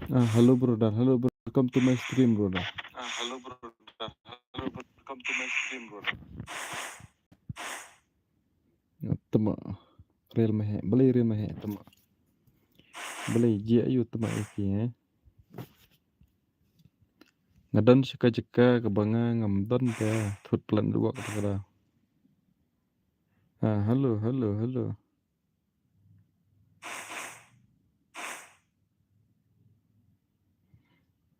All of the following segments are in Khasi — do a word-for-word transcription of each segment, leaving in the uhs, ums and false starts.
Ah, hello brother, hello brother. Welcome to my stream, brother. Ah, hello brother, hello brother. Welcome to my stream, brother. Tama. Real mehe, beli real mehe, tama. Beli jia yu tama iki, eh. Nga don shaka jaka ka banga ngam don te thut plan dua kata kada. Ah, hello, hello, hello.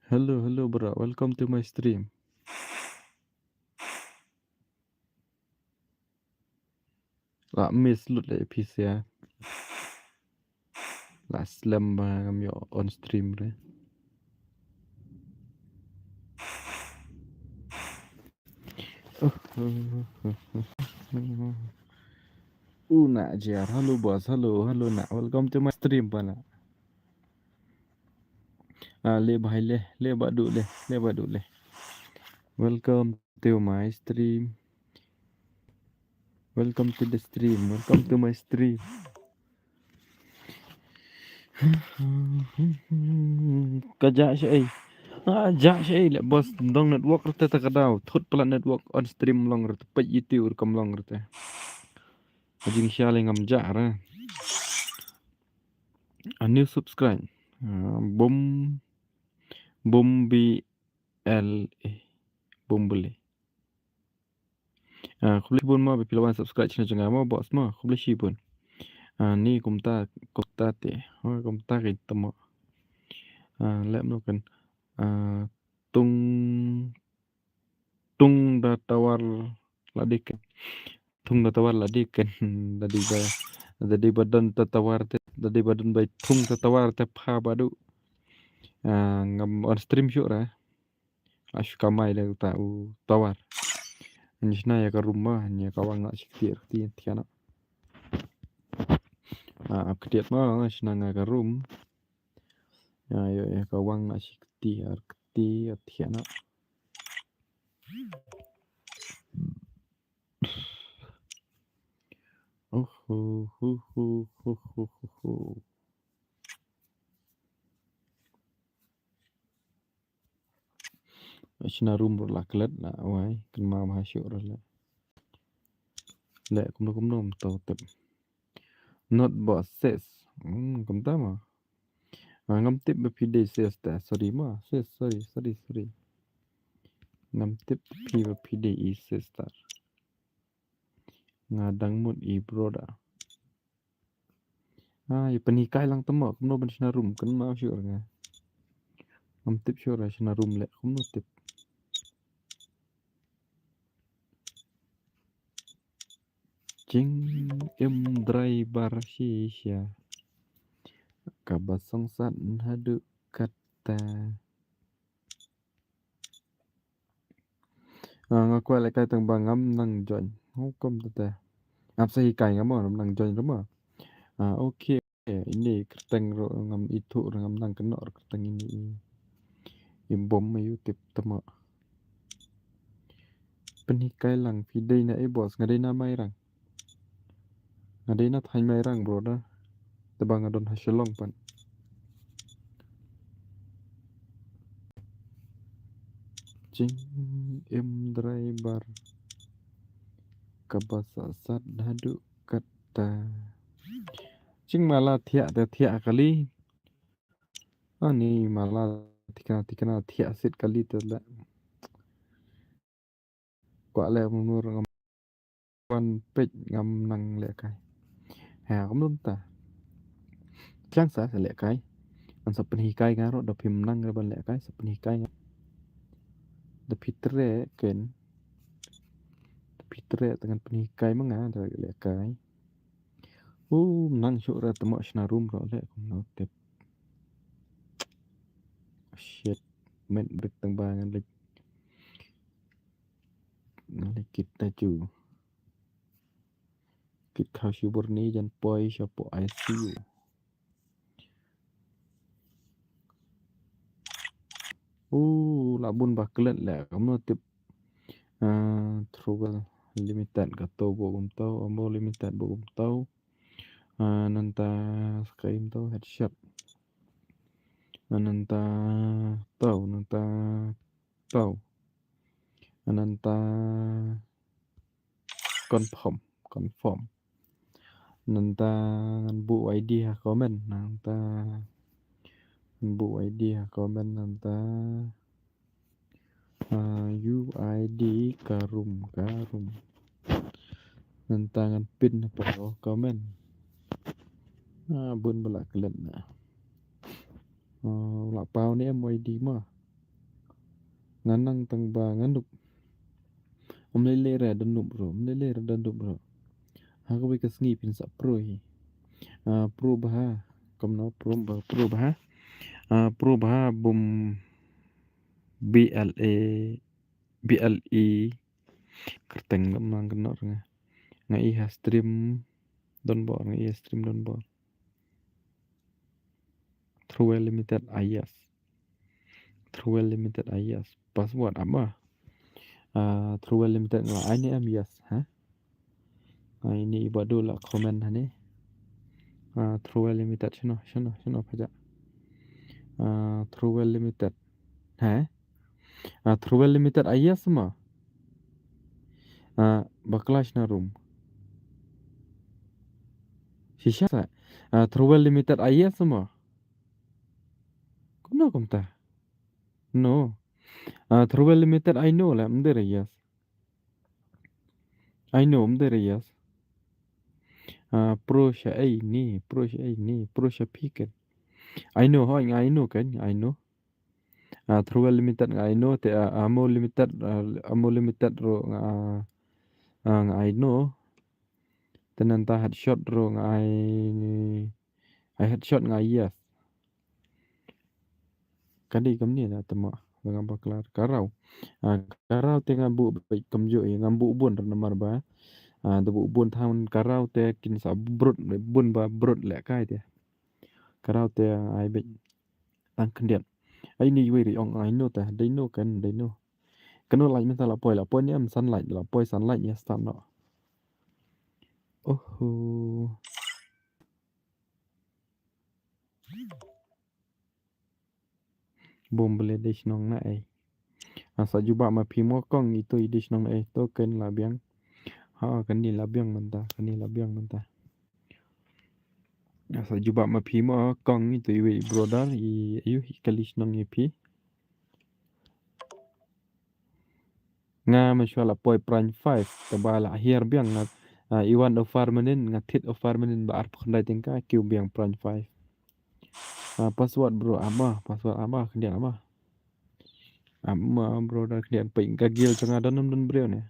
Hello, hello, bro. Welcome to my stream. La miss lut le pisa. La slem ba ngam ïoh on stream re. U na jiar, hello boss, hello, hello na, welcome to my stream pala. Ah, le bhai le, le badu le, le badu le. Welcome to my stream. Welcome to the stream. Welcome to my stream. Ka ja sha ei. Ah, ja sha ei le boss dong network rete ta ka dau. Thut pala network on stream long rete pej YouTube kam long rete. Ajing sha le ngam ja re. A new subscribe. Ah, bum, bum bi L A. Bum bele. Ah, khublei shibun ma, ba phi la wan subscribe channel jong nga ma, boss ma, khublei shibun. Ah, ni kumta, kumta te. Oh, kumta ki tama. Ah, lem no kan. Ah, tung, tung da tawar la dik kan. Tung da tawar la dik kan. Da di ba, da di ba don ta tawar te, da di ba don ba tung ta tawar te pha badu. Ah, ngam on stream shuh ra. Ash kamai le ta u tawar. Ni shna ya ka room ma, ni ka wang na shikti, ti, ti na. Ah, ktiat ma, shna nga ka room. Ya, ya, ya ka wang na shikti, ar kti, ti na. Oh, ho, ho, ho. Shna room ruh la klet la wai, kynmaw bha shuh ruh la. Le kumno kumno to tip. Not boss sis. Hmm, kumta ma. Ah, ngam tip ba phi dei sis ta. Sorry ma, sis, sorry, sorry, sorry. Ngam tip phi ba phi dei i sis ta. Nga dang mut i brother. Ah, i pynhikai lang tama, kumno ban shna room, kynmaw shuh ra nga. Ngam tip shuh ra shna room le, kumno tip. Jingim driver shisha. Kaba song sat haduh kata. Ah, nga kwah lehkai tang ba ngam nang join. Hukum tete. Ngam sa hikai ngam nang join rama. Ah, okay. Ini kyrteng ruh ngam ithuh ruh ngam nang kynnoh ruh kyrteng ini. I bom ma yu tip tama. Pynhikai lang phi dei na e boss, nga dei na Mairang. Nga dei na thaiñ Mairang, brother. Te ba nga don ha Shillong pat. Jingim driver. Kaba sat sat haduh kata. Jing mala thiah te thiah kali. Ani mala thikna thikna thiah sit kali te le. Kwah leh mano ngam wan peit ngam nang lehkai. Ha, kumno ta. Thiang sa sa lehkai. Ngan sa pynhikai nga ruh da phim nang re ban lehkai sa pynhikai nga. Da phi treh ken. Da phi Ki treh tang ngan pynhikai ma nga da leh kai. U nang shuh ra tamo shna room ro leh kumno tip. Shit. Met brik tang ba ngan lek. Ngan lek kit ta ju. Kit khaw shi burni jan poi sha po I C U. U la bun ba klet leh kumno tip. Ah, Travel Limited ka to bo kumto, Ambo Limited bo kumto. Ah, nanta skai kumto headshot. Ah, nanta to, nanta to. Ah, nanta confirm, confirm. Nanta ngan buh I D ha comment, nanta ngan buh I D ha comment, nanta ah, U I D karum, karum. Nanta ngan pin ha paro comment. Ah, bun ba la klet na. Oh, la paw ne em Y D ma. Ngan nang tang ba ngan dup. Om lele ra dan dup ro, om lele ra dan dup ro. Ha ka wei ka sngi phin sa pro hi. Ah, pro ba ha. Kumno pro ba, pro ba ha. Ah, pro ba ha bum B L A, B L E. Kerteng dam nang kenor nga. Nga i ha stream don bor, nga i ha stream don bor. Travel Limited, ah, yes. Travel Limited, ah, yes. Password apa? Ah, Travel Limited nga ai ne em, yes, ha? Ah, ini iba du la comment ha ne. Ah, Travel Limited, shano, shano, shano phaja. Ah, Travel Limited. Ha? Ah, Travel Limited, ah, yes ma. Ah, bakla shna room. Shisha sa. Ah, Travel Limited, ah, yes ma. Kumno kumta? No. Ah, Travel Limited, I know la, mder yes. I know, mder yes. Ah, pro sha ai ni, pro sha ai ni, pro sha piken. I know, hoi, I know kan, I know. Ah, Travel Limited nga I know, te, ah, Amo Limited, ah, Amo Limited ro nga, ah, nga I know. Te nanta headshot ro nga ai ni, ai headshot nga yes. Kadi kamni na tama, ba nga bakla karau. Ah, karau te nga bu ba kamjo, eh, nga bu bun ro namar ba. Ah, da bu bun than karau te kin sa brut, bun ba brut leh kai te. Karau te ai bit tang khyndiat. Ai ni wei ri ong ai no ta, dai no kan, dai no. Kano light mynta la poi, la poi ni em sunlight, la poi sunlight ya start no. Oho. Bom bele dei shnong na ei. Asa jubab ma phi mo kong itu i dei shnong na ei. To ken la biang. Ha, kani la biang mynta, kani la biang mynta. Asa jubab ma phi mo kong itu i wei brother i ayu i kali shnong i phi. Nga ma shwa la poi prime five, te ba la hiar biang nga, ah, iwan offer menin, nga tit offer menin ba arphew khyndai tyngka, kiu biang prime five. Ah, password bro, ama, password ama, khyndiat ama. Ama, bro, da khyndiat peit ka guild jong nga don, don briew ne.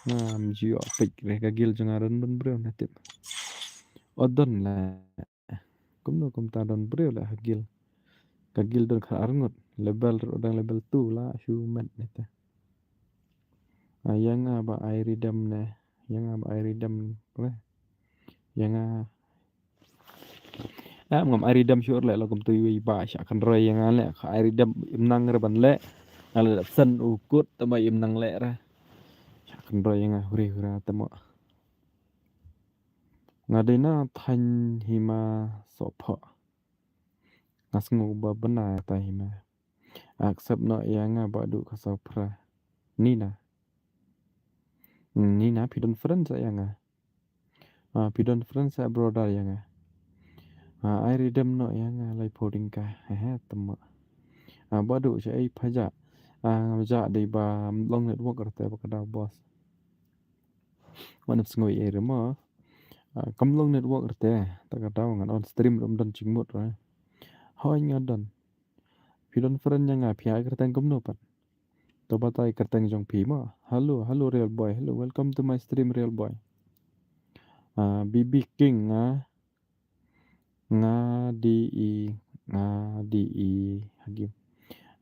Ngam jio peit re ka guild jong nga don, don briew ne tip. O don la. Kumno kumta don briew la ha guild. Ka guild don kha arngut. Level ro dang level two la shu met ne te. Ah, yang nga ba ai ridam ne. Yang nga ba ai ridam le. Yang nga. Ah, ngam ai ridam shu le lo kum tu i ba sha kan roi yang nga le. Kha ai ridam im nang re ban le. Nga le dap sen u kut tama im nang le ra. Sha kan roi yang nga huri hura tama. Nga dei na thaiñ hima sohphoh. Nga sngew ba bna ta hima. Accept noh ïa nga ba duk ka sawphra. Nina. Nina phi don friend sa ïa nga. Ah, phi don friend sa brother ïa nga. Ah, ai ridam noh ïa nga lai phoding ka. He he tama. Ah, ba duk sa ai phaja. Ah, nga ja dei ba long network rte ba ka da boss. Wan ap sngew ei re mo. Ah, kam long network rte, ta ka daw ngan on stream rum don jingmut re. Hoi nga don. Phi don friend ïa nga phi ai kyrteng kumno pat. To batai kyrteng jong phi mo. Hello, hello Real Boy. Hello, welcome to my stream Real Boy. Ah, B B King nga, nga di i, nga di i ha game.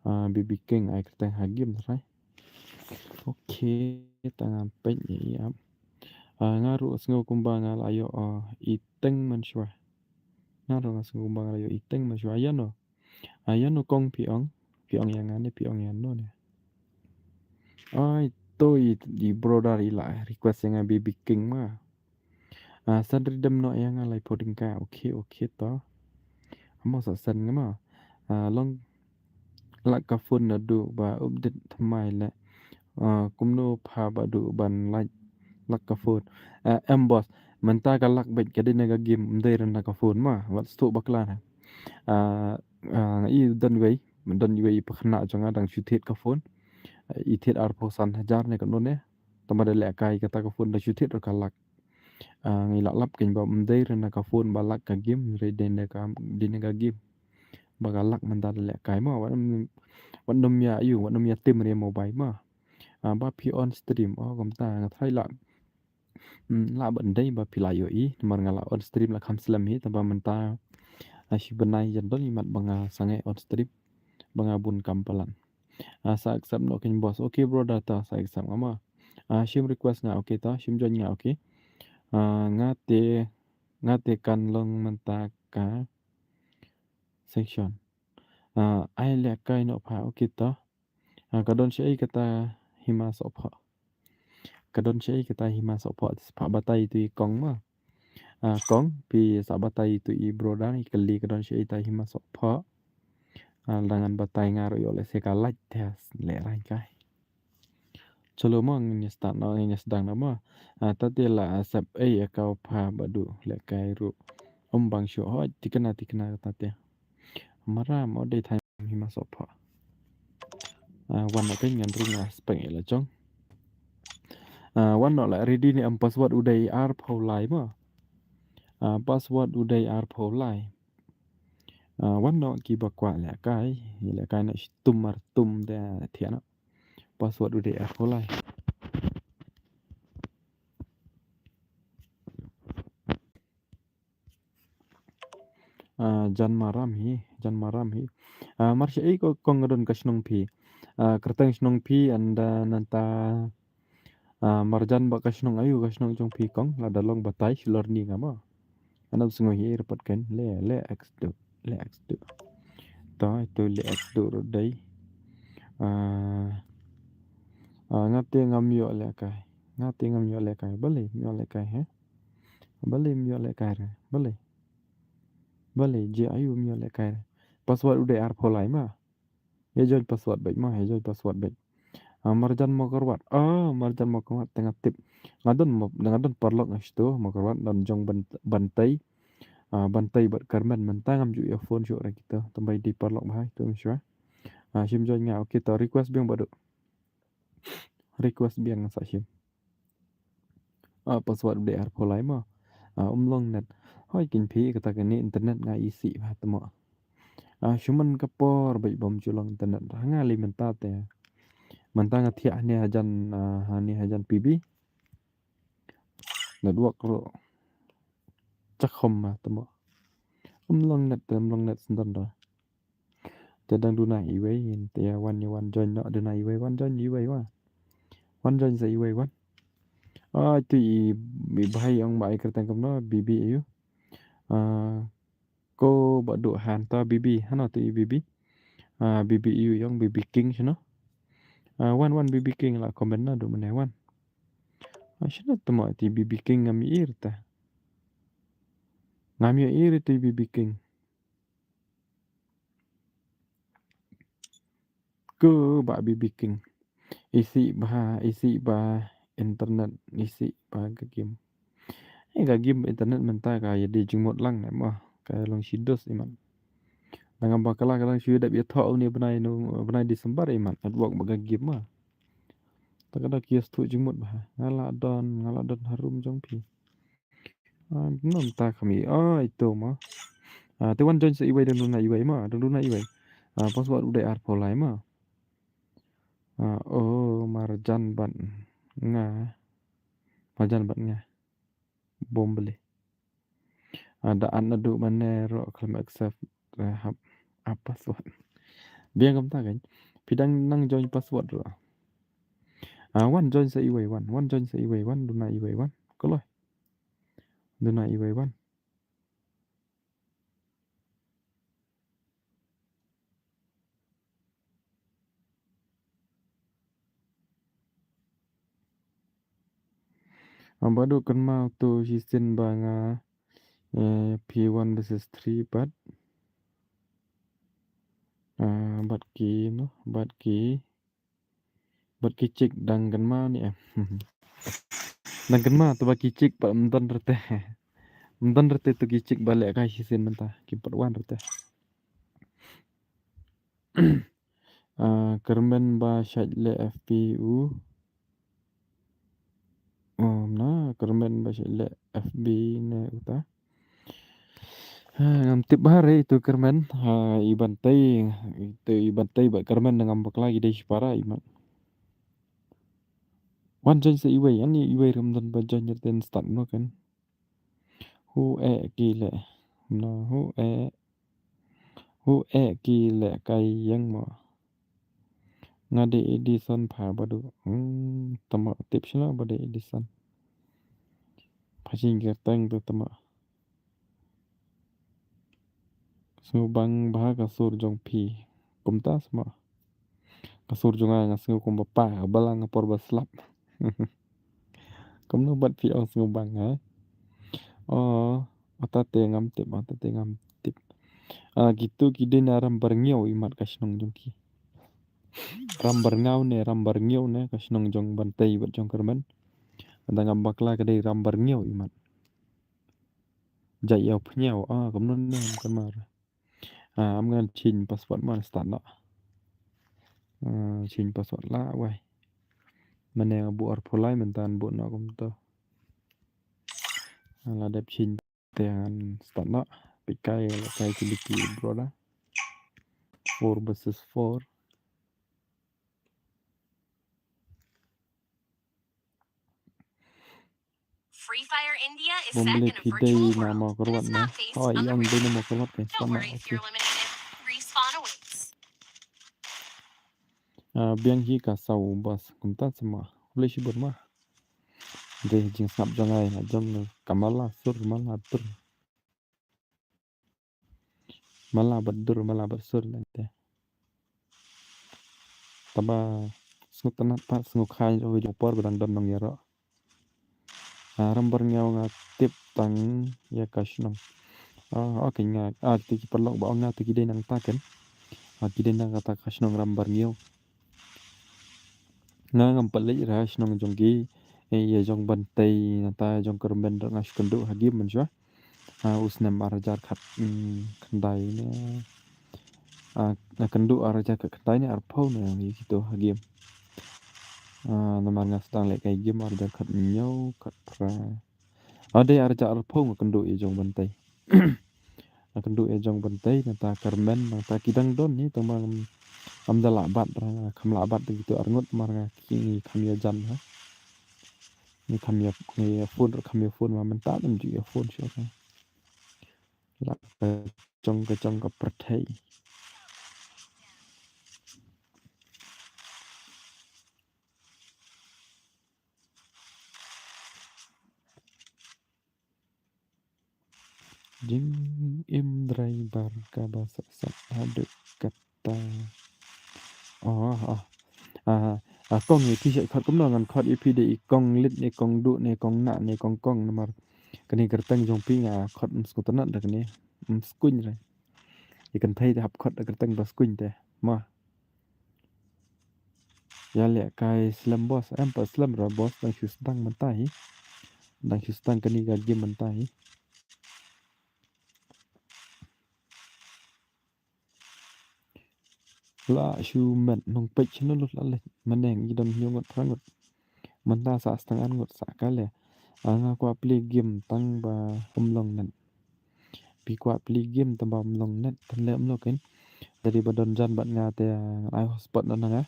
Ah, B B King ai kyrteng ha game trai. Okay, tang nga peit ïa i ap. Ah, nga ruh sngew kumba nga la ïoh, ah, i teng mynshuwa. Nga ruh nga sngew kumba nga la ïoh i teng mynshuwa. Ïa no. Ah, ïa no kong phi ong. Phi ong ïa nga ne phi ong ïa no ne. Ai to i, i brother i la request ïa nga B B King ma. Ah, san ri dem noh ïa nga lai pho ding ka. Okay, okay to. Amo sa san nga ma. Ah, long lak ka phone naduh ba update thymmai leh. Ah, kumno pha ba duh ban lak, lak ka phone. Ah, em boss, mynta ka lak beit ka dei na ka game, ym dei na ka phone ma, wat sngewthuh bakla na. Ah, ah, i don wei, don wei i pakhynnah jong nga dang shu thied ka phone. I thied arphew san hajar ne kano ne. Tangba da lehkai kata ka phone da shu thied ruh ka lak. Ah, ngi la lap kein ba ym dei re na ka phone ba lak ka game, re dei na ka, dei na ka game. Ba ka lak mynta da lehkai ma, wat nym, wat nym ïa ïu, wat nym ïa tim re mobile ma. Ah, ba phi on stream, oh kumta nga tharai la. Hmm, la ban dei ba phi la ïohi, namar nga la on stream la kham slem hi, tangba mynta, ah, shi bnai jan don imat ba nga sangeh on stream, ba nga bun kam palat. Ah, sa accept noh kein boss. Okay brother, ta sa accept nga ma. Ah, shim request nga, okay ta, shim join nga, okay. Ah, nga te, nga te kan long mynta ka section. Ah, ai lehkai noh pha, okay ta. Ah, ka don shaei kata hima sohphoh. Ka don shaei kata hima sohphoh, te sa pha batai tu i kong ma. Ah, kong, phi sa batai tu i brother, i kylli ka don shaei ta hima sohphoh. Ah, lada ngan batai nga ruh ïoh lehse ka lait te leh rang kai. Chalo mo ngin ïa start noh, ngin ïa sdang noh mo. Ah, ta te la sap ei ïa ka pha ba duh lehkai ruh. Ym bang shuh hoi, tikna, tikna ta te. Maram o dei thaiñ hima sohphoh. Ah, wan noh kein ngan rung ah spek ïa la jong. Ah, wan noh la ready ne em password u dei arphew lai mo. Ah, password u dei arphew lai. Ah, wan noh kiba kwah lehkai, lehkai noh shitum mar tum te thiah noh. Password u dei arphew lai. Ah, jan maram hi, jan maram hi. Ah, mar shaei ko kong nga don ka shnong phi. Ah, kyrteng shnong phi ynda nangta, ah, marjan ba ka shnong aïu ka shnong jong phi kong, lada long batai shilor ni nga ma. Nga nang sngew hi repot kein, le, le X tu, le X tu. To, itu le X tu ruh dei. Ah, ah, nga te ngam ïoh lehkai. Nga te ngam ïoh lehkai. Balei ym ïoh lehkai he? Balei ym ïoh lehkai re? Balei? Balei je aïu ym ïoh lehkai re? Password u dei arphew lai ma. Ïa join password beit ma, ïa join password beit. Ah, marjan Mawkyrwat. Ah, marjan Mawkyrwat te nga tip. Nga don mo, nga don paralok nga shito, Mawkyrwat don jong Ban-, Bantei. Ah, Bantei bad Kyrmen mynta ngam ju ïa phone shuh re kito. Tangba i dei paralok bha ito mynshuwa. Ah, shim join nga, okay to request biang ba duh. Request biang sa shim. Ah, password u dei arphew lai mo. Ah, um long net. Hoi kein phi kata kane internet nga isih bha te mo. Ah, shu man ka por beit bym ju long internet. Ha nga lei mynta te. Mynta nga thiah hangne hajan, ah, hangne hajan P B. Network ruh. Chak hom ma te mo. Um long net, um long net sendon da. Te dang duna iwei, te ïa wan, ïa wan join noh duna iwei, wan join iwei wa. Wan join sa iwei wan. Ah, tu i, i bhai ong ba ai kyrteng kumno, B B aïu. Ah, ko ba duh hangta B B, hano tu i B B. Ah, B B aïu ong B B King shano. Ah, wan, wan B B King la comment na duh mynne wan. Ah, shano te mo tu i B B King ngam ïohi ta. Ngam ïohi tu i B B King. Ko ba B B King. Isih ba, isih ba internet, isih ba ka game. Eh, ka game internet mynta ka ïa dei jingmut lang ne mo. Ka long shi dos imat. Dang ba kala ka dang shu dep ïa thoh une bnai no, bnai December imat. Network ba ka game ma. Ta ka da ki ïa shu jingmut ba. Nga la don, nga la don harum jong phi. Ah, mynta kami. Ah, ito ma. Ah, te wan join sa iwei dang duna iwei ma, dang duna iwei. Ah, password u dei arphew lai ma. Ah, oh, marjan bad nga. Marjan bad nga. Bombele. Ah, da an nadu mane ro khlem accept, eh, hap, hap password. Biang kumta kan. Phi dang nang join password ro. Ah, wan join sa iwei wan. Wan join sa iwei wan. Duna iwei wan. Koloi. Duna iwei wan. Amba du kynmaw tu shisien ba nga, eh, P one versus three bad, eh, bad ki, no, bad ki, bad ki chik dang kynmaw ni, eh. Dang kynmaw tu ba ki chik pat mdon rete. Mdon rete tu ki chik ba leh kai shisien mynta. Ki pat wan rete. Ah, kyrmen ba shait leh F B u. Oh, na, kyrmen ba shait leh F B ne uta. Ah, ngam tip bha re itu kyrmen. Ah, i Bantei, itu i Bantei bad kyrmen ngam bakla ki dei shipara imat. Wan join sa iwei, ani iwei rem don ba join reten start no kan. Hu e ki le. No, hu e. Hu e ki le kai yang mo. Nga de Edison pha badu. Hmm, tama tip sila ba de Edison. Pha jing gerteng tu tama. Sngewbang bha ka sur jong phi. Kumta sma. Ka sur jong nga nga sngew kum ba pa, ka balang ka por ba slap. Kumno bad phi ong sngewbang, ha? Oh, ata te ngam tip, ata te ngam tip. Ah, kitu ki dei na Ram Barngiaw imat ka shnong jong ki. Ram Barngiaw ne, Ram Barngiaw ne, ka shnong jong Bantei bad jong Kyrmen. Ata ngam bakla ka dei Ram Barngiaw imat. Jai Ïaw Phngiaw, ah, kumno ne, kam kynmaw. Ah, am ngan change password man start noh. Ah, change password lah wai. Mane nga buh arphew lai mynta ngan buh noh kumto. Ah, la dep change te ngan start noh. Peit kai la kai ki liki bro da. Four versus four. Free Fire India is set Bom le in a phi virtual dei na world. Mo It Kyrwat is ne? Not based Hoi, on the ïong dei na real. Mo Kyrwat ke. Don't Sama, worry if okay. You're eliminated. Respawn awaits. Ah, biang hi ka saw bas kumta sama. Khublei shibun ma. Dei jingsngap jong ngi, jong ngi ka mala sur mala tur. Mala bad dur, mala bad sur lente. Taba sngewtynnat pat sngewkha ïa u por ba dang don nongïaroh. Ah, Ram Barngiaw nga tip tang ïa ka shnong. Ah, okay nga, ah, te ki paralok ba ong nga te ki dei nangta ken. Ah, ki dei nangta ka shnong Ram Barngiaw. Nga ngam pat leit ra shnong jong ki, eh, ïa jong Bantei, nangta jong Kyrmen ruh nga shu kynduh ha game mynshuwa. Ah, u snem ar hajar khat, mm, khyndai ne. Ah, nga kynduh ar hajar khat khyndai ne arphew ne ïa kito ha game. Ah, namar nga sdang lehkai game ar hajar khat hynñiew, khat phra. Ah, dei ar hajar arphew nga kynduh ïa jong Bantei. Nga kynduh ïa jong Bantei, nangta Kyrmen, nangta ki dang don hi, tang ba ngam, ngam da lah bat, nga kham lah bat da kito arngut, namar nga ki, ngi kham ïajan ha. Ngi kham ïa, ngi ïa phone, kham ïa phone, ma mynta ym ju ïa phone shuh ka. Lah ka jong ka jong ka pyrthei. Jingim driver kaba sat sat haduh katta. Oh, oh. Ah, ah, kong ïa phi sha khot kumno ngan khot ïa phi de i kong lit ne kong duh ne kong nah ne kong kong namar. Kane kyrteng jong phi nga khot ym sngewtynnat da kane. Ym skuñ re. Ïa kynthei te hap khot da kyrteng ba skuñ te. Ma. Ïa lehkai slem boss, em pat slem ra boss dang shu sdang mynta hi. Dang shu sdang kane ka game mynta hi. La shu met nong peit shu lut la leh. Mynne ngi don hynñiew ngut phra ngut. Mynta sa stang ar ngut sa ka leh. Ah, nga kwah play game tang ba ym long net. Phi kwah play game tang ba ym long net. Tang leh ym long ken. Jadi ba don jan bad nga te ngan ai hotspot na nga.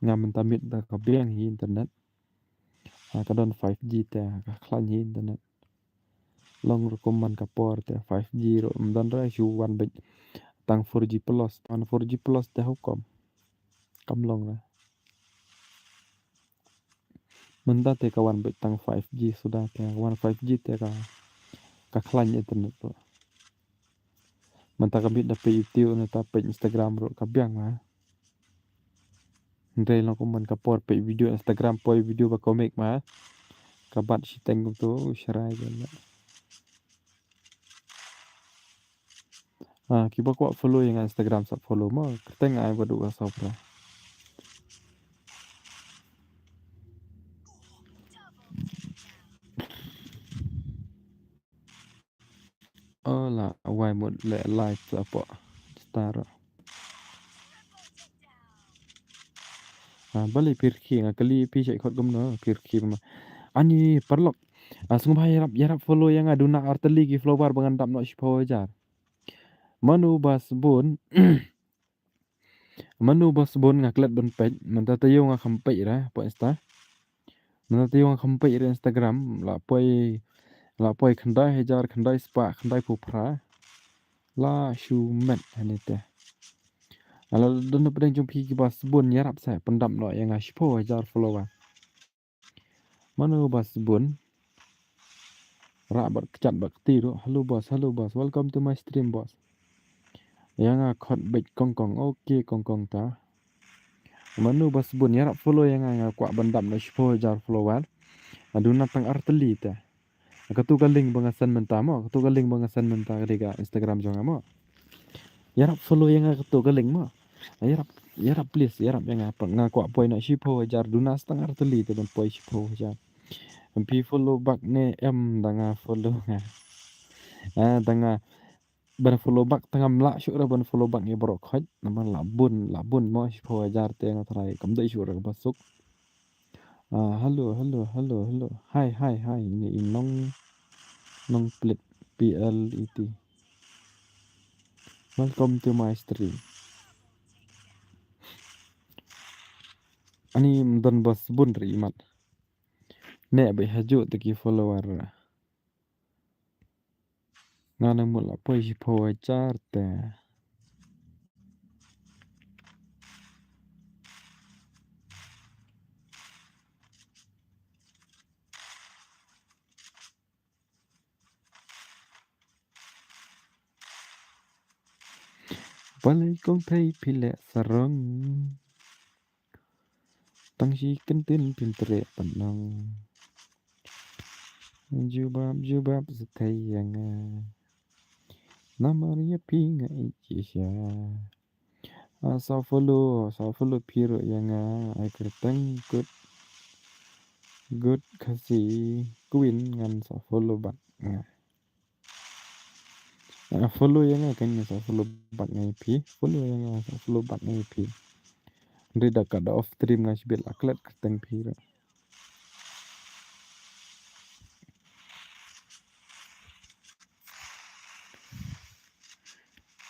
Nga mynta miet da ka biang hi internet. Ha, ka don five G te ka khlaiñ hi internet. Long ruh kum man ka por te five G ruh ym don re, shu wan beit tang four G plus, tang four G plus te hukum kam long re. Mynta te ka wan beit tang five G suda te, ka wan five G te ka, ka khlaiñ internet ruh. Mynta ka bit da peit YouTube, neta peit Instagram ruh ka biang ma. Ndei long kum man ka por peit video Instagram, poi video ba komik ma. Ka bat shiteng kumtu, u shrai je ma. Ah, kiba kwah follow ïa nga Instagram sa follow mo. Kyrteng ai ba duk ka sopra. Ola, wai mut le live sa po. Star. Ah, bali pirki nga kali pi cek kot gum no, pirki ma. Ani parlok. Ah, sngewbha ïarap, ïarap follow ïa nga duna arteli ki follower ba ngan dap noh shiphew hajar. Manu bas bun. Manu bas bun nga klet ban peit, mynta taïew nga kham peit ra, peit Insta. Mynta taïew nga kham peit ra Instagram, la poi, la poi khyndai hajar, khyndai spah, khyndai phew phra. La shu met hangne te. Ala don na pdeng jong phi ki bas bun ïarap sa, pyndap noh ïa nga shiphew hajar follower. Manu bas bun. Rah bad kjat bad kti ruh. Hello boss, hello boss. Welcome to my stream boss. Ïa nga khot beit kongkong. Okay kongkong ta. Manu bas bun ïarap follow ïa nga, nga kwah ban dap na shiphew hajar follower. Adu na tang arteli ta. Katu ka link ba nga send mynta mo, katu ka link ba nga send mynta ka dei ka Instagram jong nga mo. Ïarap follow ïa nga katu ka link mo. Ïarap, ïarap please, ïarap ïa nga, nga kwah poi na shiphew hajar, duna sa tang arteli te ban poi shiphew hajar. Phi follow back ne em da nga follow nga. Ah, da nga ban follow back tang ngam lah shuh ra ban follow back ïa baroh khoit, namar la bun, la bun mo shiphew hajar te nga tharai kam dei shuh ra kaba suk. Ah, hello, hello, hello, hello. Hi, hi, hi. Ini i nong, nong plit P L E T. Welcome to my stream. Ani mdon bas bun ri mat. Ne bai hajuk te ki follower. Nga nang mut la poi shiphew hajar te. Balei kong thei phi leh sarong. Tang shi kyntien phim treh ban ong. Jubab, jubab sa thei ïa nga. Namar ïa phi nga ïeit shisha. Ah, sa follow, sa follow phi ruh ïa nga. Ai kyrteng Good, Good Khasi Queen ngan sa follow back nga. Ah, follow ïa nga kan nga sa follow back nga ïa phi. Follow ïa nga sa follow back nga ïa phi. Hynrei da ka da off stream nga shibit la klet kyrteng phi ruh.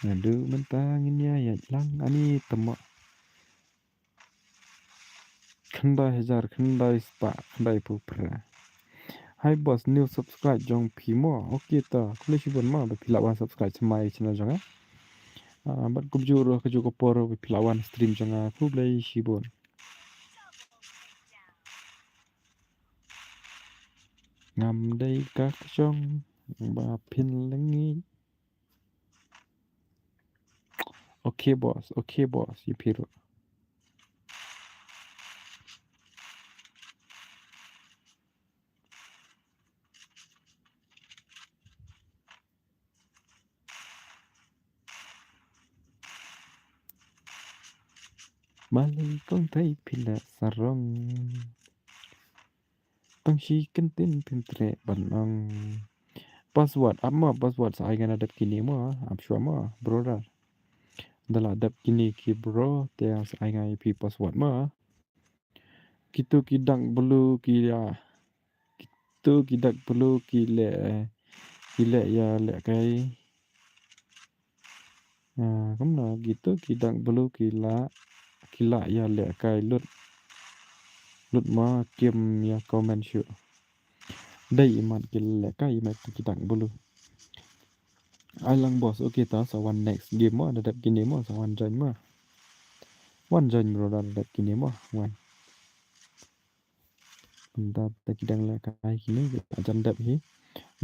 Naduh mynta ngin ïa ïaid lang ani tama. Khyndai hajar, khyndai spah, khyndai phew phra. Hi boss, new subscribe jong phi mo. Okay ta, khublei shibun mo ba phi lah wan subscribe sha my channel jong nga. Ah, bad kumjuh ruh kajuh ka por ba phi lah wan stream jong nga. Khublei shibun. Ngam dei ka kjong ba phin lyngngieh. Okay boss, okay boss, ïa phi ruh. Balei kong thei phi leh sarong. Tang shi kyntien phim treh ban ong. Password, ap mo, password sa ai nga na dep kine mo, ap shuwa mo, brother. Da la dep kine ki bro, te sa ai nga ïa phi password mo. Kitu ki dak blu ki ya. Kitu ki dak blu ki leh, ki leh ïa lehkai. Ah, kumno kitu ki dak blu ki la, ki la ïa lehkai lut Lut ma kim ïa comment shuh. Dei imat ki lehkai imat ki dang bulu. Ai lang boss, okay ta sa wan next game mo, da dep kine mo, sa wan join mo. Wan join bro da dep kine mo, wan. Ynda ta ki dang lehkai kine, jan dep hi.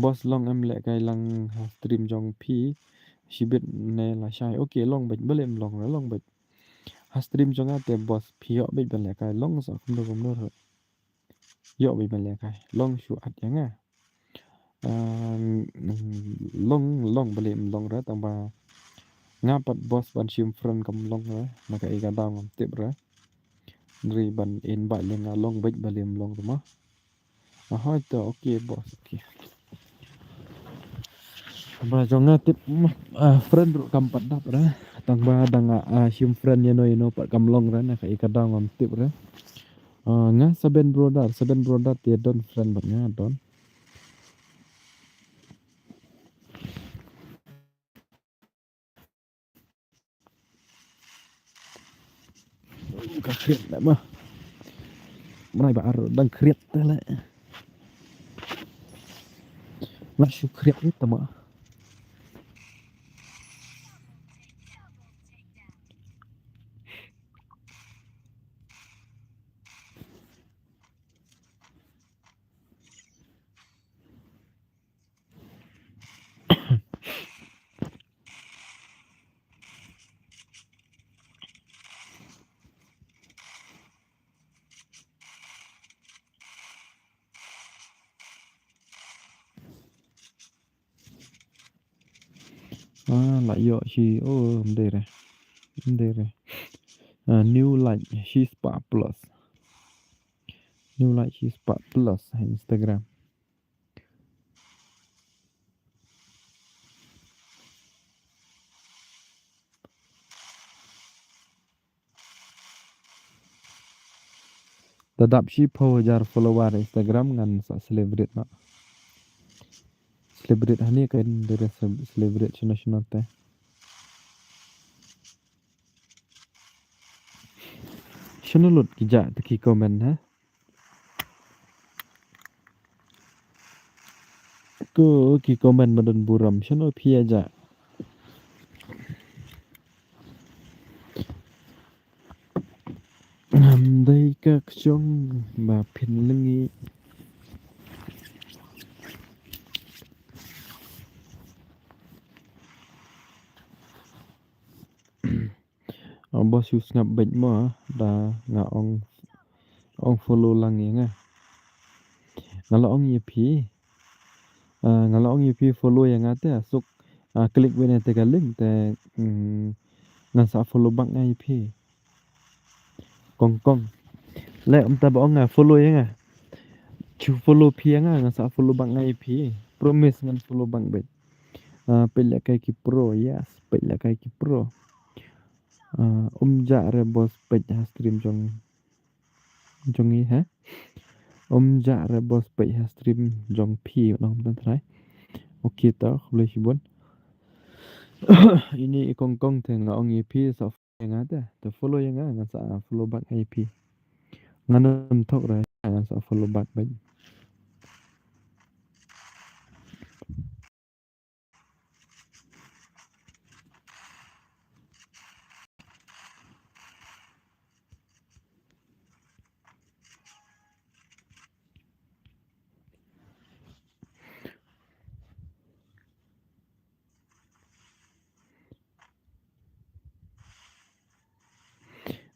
Boss long em lehkai lang ha stream jong phi, shibit ne lashai. Okay, long beit, balei em long re, long beit. Ha stream jong nga te boss phi ïoh beit ban lehkai, long sa kumno kumno re. Ïoh beit ban lehkai, long shu at ïa nga. Ah, long, long balei em long re, tang ba nga pat boss ban shim friend kam long re, na ka ïa ka daw ngam tip re. Ri ban invite leh nga long beit balei em long re mo. Aha, to, okay, boss, okay. Ba jong nga tip, mm, ah, friend ruh kam pat dap re. Tang ba dang, ah, shim friend ïano ïano pat kam long re, na ka ïa ka daw ngam tip re. Ah, nga Seven Brother, Seven Brother te don friend bad nga don. Ka khriat leh ma. Mrai ba ar dang khriat te leh. Nga shu khriat ni ta ma. Ah, la ïoh shi, oh, ym dei re. Ym dei re. Ah, new like, shi spah plus. New like, shi spah plus ha Instagram. Da dap shiphew hajar follower Instagram ngan sa celebrate noh. Celebrate hani kan dei re celebrate shano shano te. Shano lut ki ja te ki comment ha. Ko ki comment ba don burom shano phi ïa ja. Ngam dei ka kjong ba phin lyngngi. Abo shu sngap beit mo da nga ong, ong follow lang ïa nga. Nga la ong ïa phi. Ah, nga la ong ïa phi follow ïa nga te suk, ah, click wei na te ka link te, mm, ngan sa follow back nga ïa phi. Kong kong. Le um ta ba ong nga follow ïa nga. Chu follow phi ïa nga ngan sa follow back nga ïa phi. Promise ngan follow back beit. Ah, peit lehkai ki pro, yes, peit lehkai ki pro. Ah, um ja re boss peit ha stream jong jong i ha. Um ja re boss peit ha stream jong phi nong tan trai. Okay to, khublei shibun. Ini i kong kong te nga ong ïa phi sa follow ïa nga te. Te follow ïa nga ngan sa follow back ïa phi. Ngan ym thok re ngan sa follow back beit.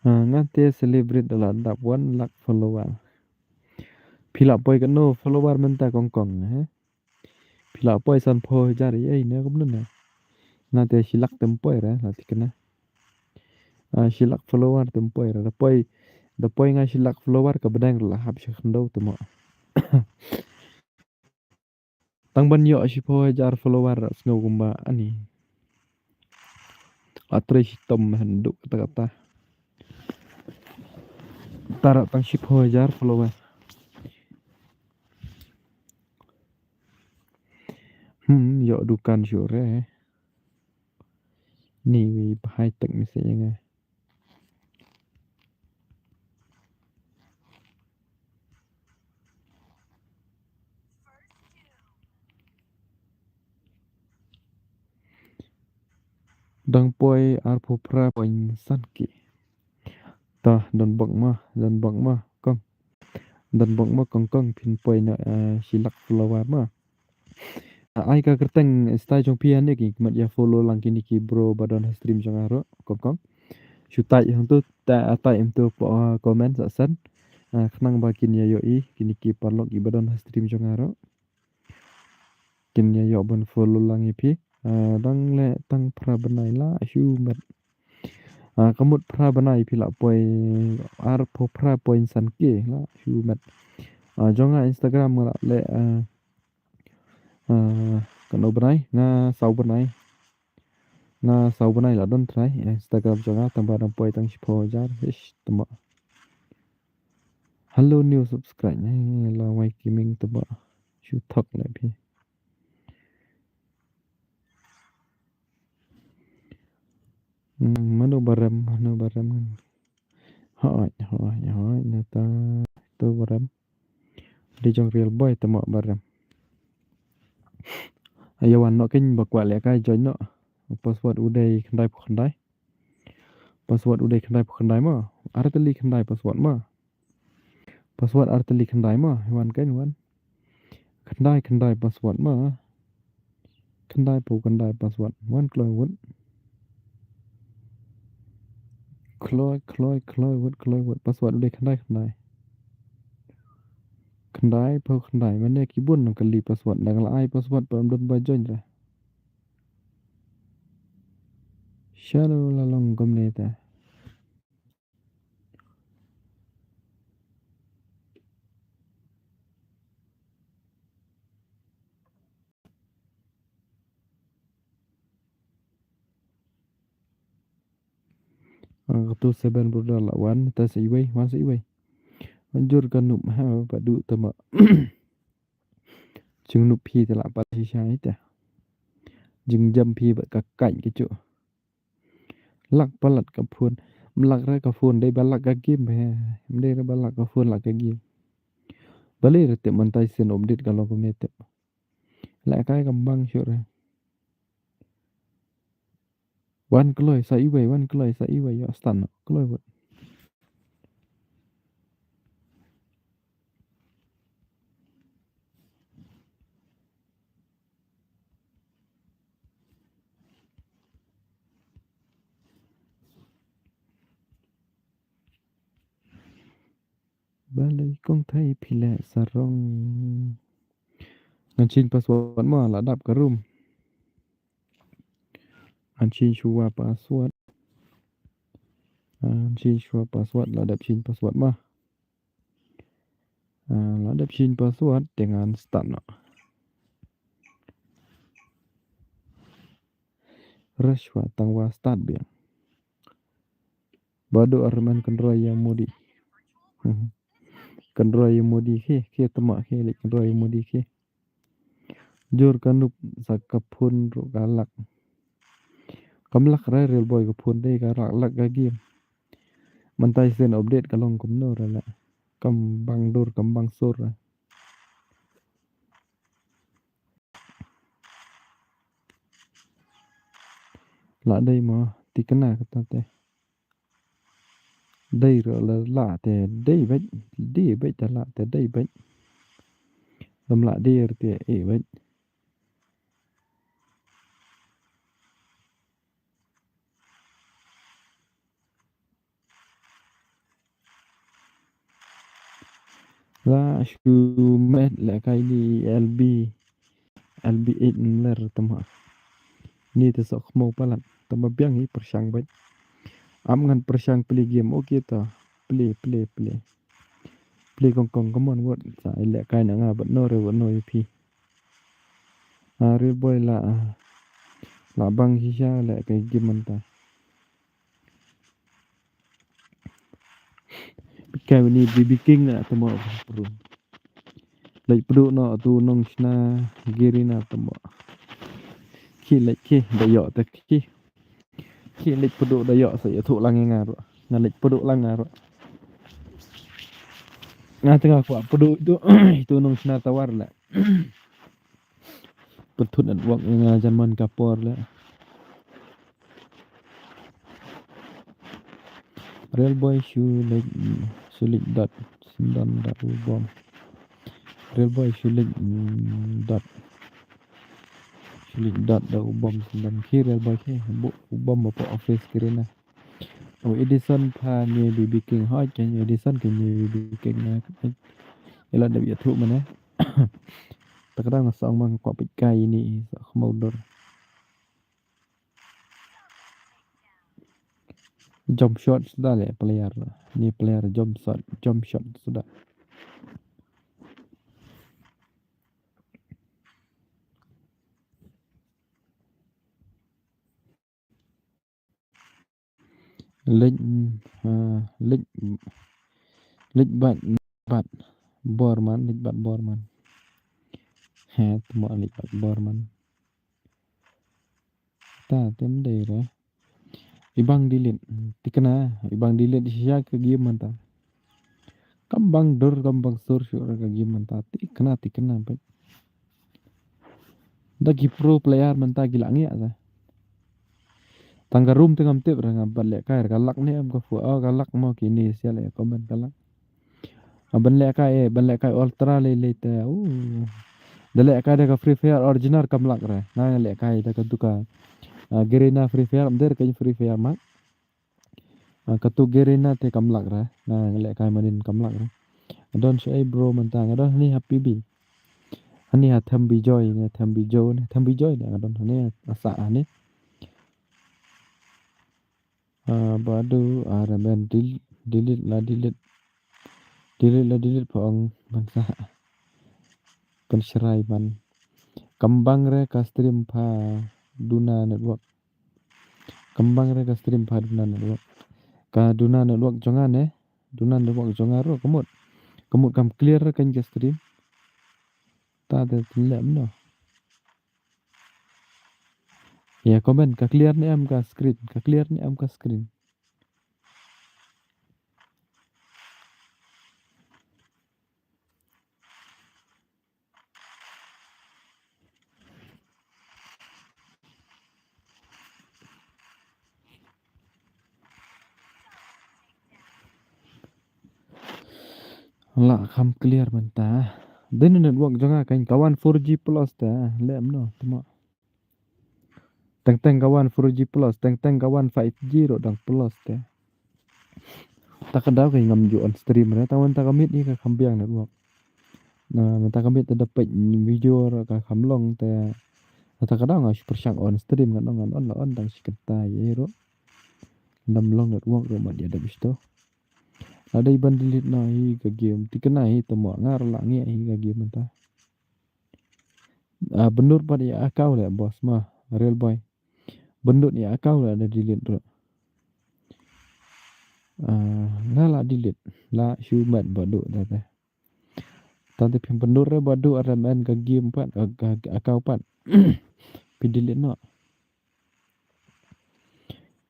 Ah, nga te celebrate da la dap one lakh follower. Phi la poi katno follower mynta kong kong, eh? Phi la poi sanphew hajar ïa ine kumno ne. Nga te shi lak tem poi re la tikna. Ah, shi lak follower tem poi re. Da poi, da poi nga shi lak follower ka bneng re la hap shi khyndew te mo. Tang ban ïoh shiphew hajar follower sngew kumba ani. Atre shitom hen duk kata kata. Tara tang shiphew hajar follower. Hmm, ïoh dukan shuh re. Ni wi bahai tek message nga. Tang poi arphew phra point san K. Ta don bok ma, don bok ma kong. Don bok ma kong kong phin poi na, eh, shi lak follower ma. Ah, ai ka kyrteng Insta jong phi hangne ki mat ïa follow lang kine ki bro ba don ha stream jong nga ruh kong kong. Shu type hangto, ta type hangto, ah, comment sa send. Ah, khnang ba kin ïa ïohi kine ki paralok ki ba don ha stream jong nga ruh. Kin ïa ïoh ban follow lang ïa phi. Ah, dang leh tang phra bnai la shu met. Ah, ka mut phra bnai phi la poi arphew phra point san K la shu met. Ah, jong nga Instagram nga la leh, ah, ah, kano bnai nga saw bnai. Nga saw bnai la don trai Instagram jong nga tang ba dang poi tang shiphew hajar. Ish, tama. Hello new subscribe. Eh, la wai kiming tama. Shu thok leh phi. Hmm, mano barem, mano barem. Hoi, hoi, hoi, nata tu barem. Di jong real boy tama barem. Ayo wan no kin ba kwah leh kai join no. Password u dei khyndai phew khyndai. Password u dei khyndai phew khyndai ma. Ar tylli khyndai password ma. Password ar tylli khyndai ma. Wan kan wan. Khyndai khyndai password ma. Khyndai phew khyndai password. Wan kloi wut. Kloi kloi kloi wut kloi wut. Password u dei khyndai khyndai. Khyndai phew khyndai. Mane ki bun nang kali password. Dang la ai password pynban ba join ra. Shano la long kumne ta. Ah, katu seven brother la wan, ta sa iwei, wan sa iwei. Manjur ka nup ha, ba du tama. Jing nup phi ta la pat shisha ita. Jing jam phi ba ka kain ki chu. Lak palat ka phone. Mlak ra ka phone dei ba lak ka game he. Dei ra ba lak ka phone lak ka game. Bale ra te mantai sen update ka long kumne te. La kai ka bang shu ra. Wan kloi sa iwei, wan kloi sa iwei, yo stan no kloi wut. Balei kong thei phi leh sarong. Ngan change password ma la dap ka room. Ngan change shuwa password. Ngan change shuwa password la dap change password ma. Ah, la dap change password te ngan start no. Rashwa tang wa start biang. Badu arman kynroi ïa modi. Mhm. Kynroi ïa modi khi, khi tama khi leh kynroi ïa modi khi. Jur ka nup sa ka phone ruh ka lak. Kam lak ra real boy ka phone dei ka lak lak ka game. Mantai sen update ka long kumno ra la. Kam bang dur kam bang sur ra. La dei mo tikna kata te. Dei ro la la te dei bet dei bet la te dei bet. Lam la dei te e bet. La shu met la kai di L B. L B eight mler tama. Ni te sok mo palat tama biang hi pershang bet. Am ngan pershang play game okay ta. Play play play. Play kong kong come on what sa ile kai na nga bet no re bet no ipi. Ah, real boy la, ah, la bang shisha la kai game anta. Kai ni B B King na tama pru. Lek pdu no tu nong sna giri na tama. Ki lek ki da yo ta ki. Ki lek pdu da yo sa ya tu lang nga ro. Nga lek pdu lang nga ro. Nga tengah kuat pdu tu tu nong sna tawar la. Pynthut network nga jan man ka por la. Real boy shu leit, shu leit dot syndon da u bom. Real boy shu leit, mm, dot. Shu leit dot da u bom syndon. Ki real boy ki, bu u bom ba po office ki rina. U Edison pha nye B B King, hoi ke nye Edison ke nye B B King na. Ila da bia thu mane. Ta ka dang sa ong mang kwah peit kai ini sa khmau dor. Jump shot sudah le player. Ni player jump shot, jump shot sudah. Leit, ah, leit, leit bat, bat bor man, leit bat bor man. He, tmo leit bat bor man. Ta tem dei re. Ibang delete, tikna, ibang delete shisha ka game mynta. Kam bang dur, kam bang sur shuh re ka game mynta. Tikna, tikna, peit. Da ki pro player mynta ki la ngiah sa. Tang ka room te ngam tip re, nga ban lehkai re ka lak ne em ka fu, oh, ka lak mo, kine sia leh comment ka lak. Ah, ban lehkai, eh, ban lehkai ultra lei lei te. Uh. Da lehkai da ka Free Fire original kam lak re. Nga lehkai da ka tu ka, ah, Garena Free Fire, mder ka Free Fire mak. Ah, katu Garena te kam lak re. Nga lehkai manin kam lak re. Adon shu ei bro mynta, nga don hani ha P B. Hani ha Thambi Joy ne, Thambi Joy ne, Thambi Joy ne, nga don hani ha sa hani. Ah, badu, ah, remen del-, delete la delete. Delete la delete pha ong ban sa. Kan shrai man. Kambang re ka stream pha duna network. Kambang re ka stream pha duna network. Ka duna network jong nga ne. Duna network jong nga ro kamut. Kamut kam clear re kan ka stream. Ta te lem no. Ya, comment ka clear ne em ka screen, ka clear ne em ka screen. La kham clear mynta. Dei na network jong nga kan ka wan four G plus te, lem no, tma. Teng teng ka wan four G plus, teng teng ka wan five G ruh dang plus te. Ta ka daw ka ngam ju on stream re, ta wan ta ka miet hi ka kham biang network. Na, na ta ka miet ta da peit video ruh ka kham long te. Na ta ka daw nga shu pyrshang on stream ngan on, ngan on la on dang shi kynta ïa ruh. Nam long network ruh mat ïa da bisto. La dei ban delete na hi ka game, tikna hi tamo nga ruh la ngi hi ka game mynta. Ah, bynnud pat ïa account le boss ma, real boy. Bynnud ïa account le da delete ruh. Ah, nga la delete, la shu met ba duh da te. Tang te phim bynnud re ba duh re men ka game pat, ka, ka, ka account pat. Phi delete noh.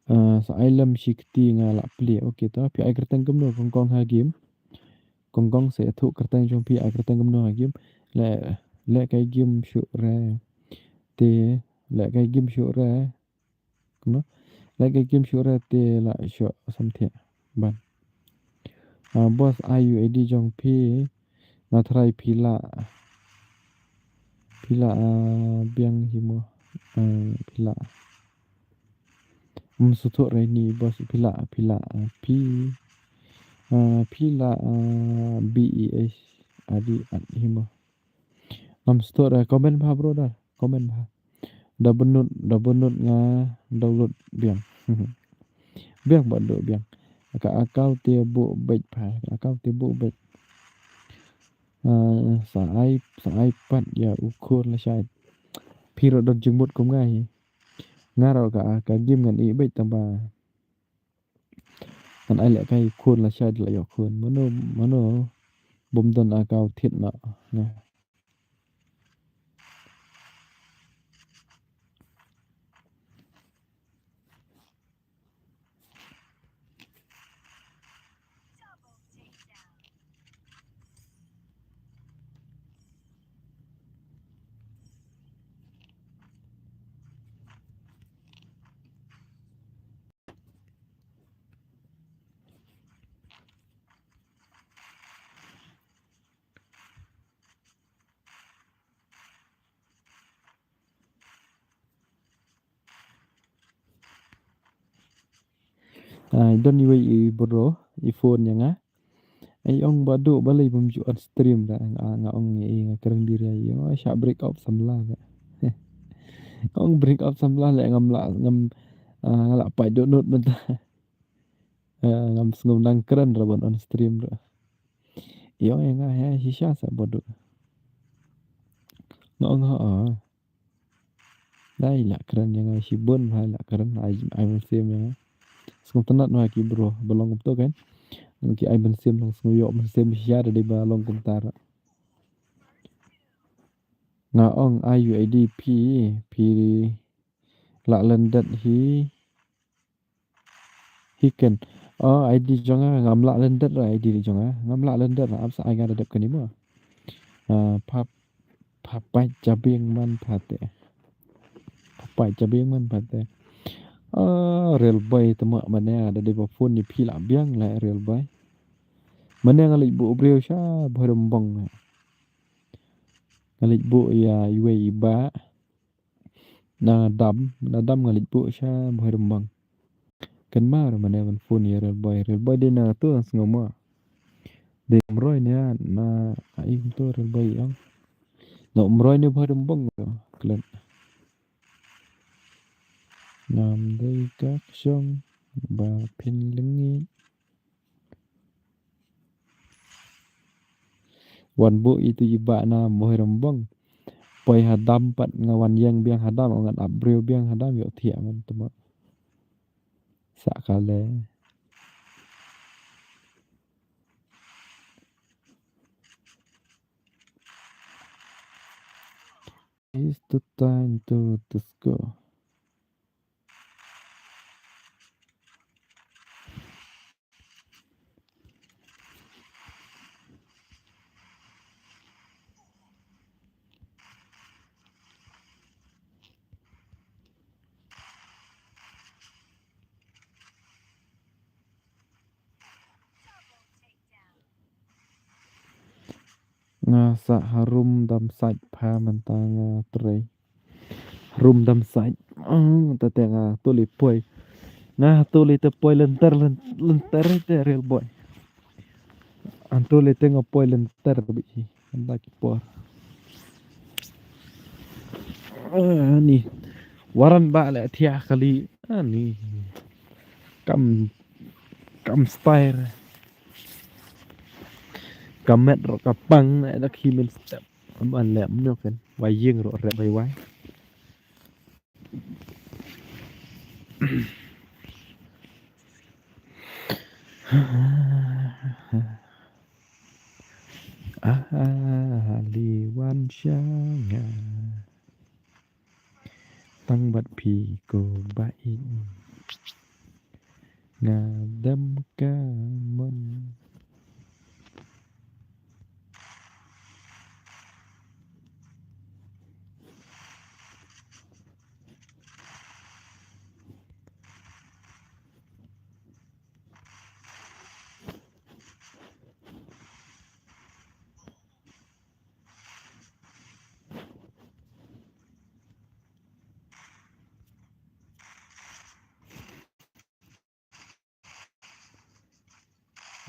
Ah, sa ai lem shi kti nga la plie. Okay, to phi ai kyrteng kumno kong kong ha game. Kong kong sa ïathuh kyrteng jong phi, ai kyrteng kumno ha game. Le, le kai game shuh re. Te, le kai game shuh re. Kumno? Le kai game shuh re te la shuh samthiah. Ban. Ah, boss, ai U I D jong phi. Nga tharai phi la, phi la, ah, biang hi mo. Ah, phi la. Ym sngewthuh re ni boss, phi la, phi la, ah, phi, ah, phi la, ah, B E H A D at hi mo. Ym sngewthuh re, comment bha brother, comment bha. Da bynnud, da bynnud nga download biang. Biang ba duh biang. Ka account te buh beit pha, ka account te buh beit. Ah, sa ai, sa ai pat ïa u khun lashai. Phi ruh don jingmut kum nga hi. Nga ruh ka, ka game ngan ïeh beit tang ba ngan ai lehkai khun lashai da la ïoh khun. Mano, mano bym don account thied noh. Nga. Ai don iwei i bro i phone ïa nga. Ai ong ba duk balei bym ju on stream da nga, nga ong i nga kren diri ai ong sha break up samla da. Ong break up samla le ngam la ngam ah, nga la pai download mynta. Eh, ngam sngewdang kren ra ban on stream ra. I ong ïa nga ha shisha sa ba duk. Nga ong ha. Dei la kren ïa nga shibun bha la kren ai ai mynsiem ïa nga. Sngewtynnat bha ki bro ba long kumto kan. Ki ai mynsiem long sngew ïoh mynsiem shisha da dei ba long kumta ra. Nga ong ai U I D phi phi la lyndet hi. Hi ken. Oh, I D jong nga ngam lah lyndet ra I D jong nga. Ngam lah lyndet ra ap sa ai nga da dep kane mo. Ah, pap papai jabieng man pate. Papai jabieng man pate. Ah, Real Boy te mo mane da dei ba phone ni phi la biang la Real Boy. Mane nga leit buh briew sha Bhoirymbong. Nga leit buh ïa iwei i bah. Na dam, na dam nga leit buh sha Bhoirymbong. Kan mar mane ban phone ïa Real Boy. Real Boy dei na tu na sngew ma. Dei Umroi ne na ai kumto Real Boy ong. Na Umroi ne Bhoirymbong tu. Klet. Ngam dei ka kshong ba phin lyngngi. Wan buh itu i bah na Bhoirymbong. Poi ha dam pat nga wan ïeng biang ha dam ngan ap briew biang ha dam ïoh thiah man tuma. Sa kale. It's the time to disco. Nga sah harum dam sait pha mynta nga trei. Harum dam sait. Ah, tete nga tuli poi. Nga tuli te poi lenter len-, lenter te Real Boy. An tuli te nga poi lenter bi. Anda ki por. Ah, ni. Waran ba le thia kali. Ah, ni. Kam, kam style. Ka met ro ka pang na da ki min step. Am an lem no kan. Wai ying ro rep wai wai. Ah, li wan shanga. Tang bad phi ko ba in. Nga dem ka mon.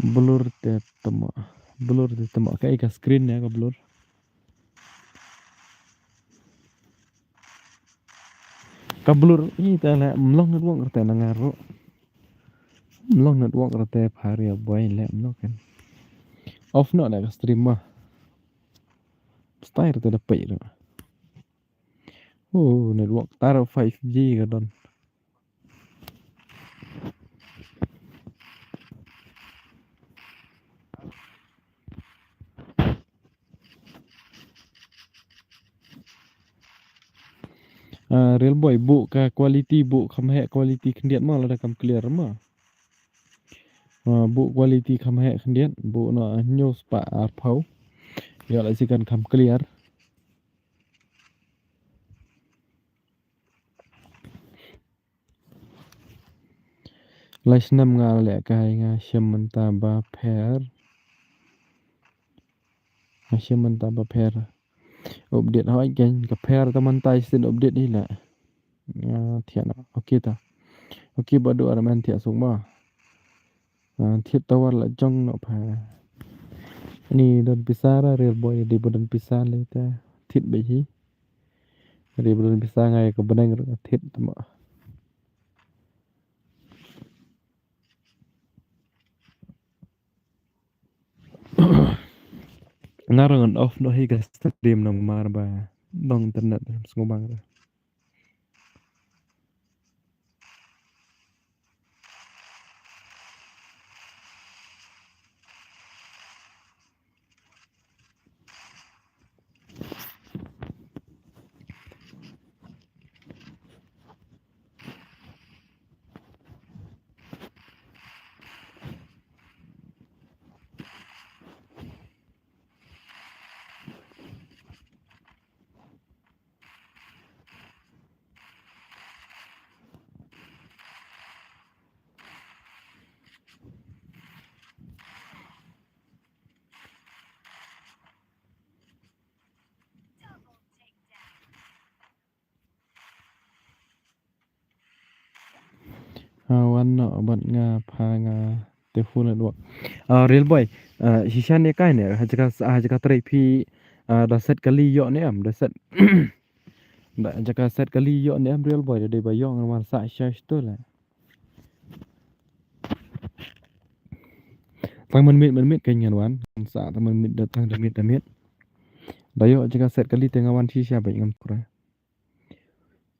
Blur te tama. Blur te tama. Ka ika screen ne ka blur. Ka blur i te le mlong network te na nga ro. Mlong network te phari boy le mlong kan. Off no da ka stream ma. Style te da pei ro. Oh, network taro five G ka don. Ah, Real Boy, buh ka quality, buh kham heh quality khyndiat ma, lada kam clear ma. Ah, buh quality kham heh khyndiat, buh na hynñiew spah arphew. Ïa la sikan kham clear. Lai snem nga leh kai nga shem mynta ba pher. Nga shem mynta ba pher. Update hoi ken ka pher ta mynta shin update hi la. Nga thiah na. Okay ta. Okay ba du arman thiah suk ba. Ah, thied tower la jong noh pha. Ani don pisa ra, Real Boy, dei ba don pisa lei te thied beit hi. Dei ba don pisa, nga ïa ka bneng ruh nga thied te mo. Nga ruh ngan off noh hi ka stream namar ba don internet sngewbang ruh. Ah, wan noh bad nga pha, nga te full network. Ah, Real Boy, ah, shisha ne kai ne, ha jaka, ha jaka trei phi, ah, da set kali ïoh ne em, da set. Da jaka set kali ïoh ne em, Real Boy, da dei ba ïoh ngan wan sah shisha shito la. Tang mynmiet mynmiet kein ngan wan, ngan sah tang mynmiet da tang da miet da miet. Da ïoh jaka set kali te nga wan shisha bad ngam pura.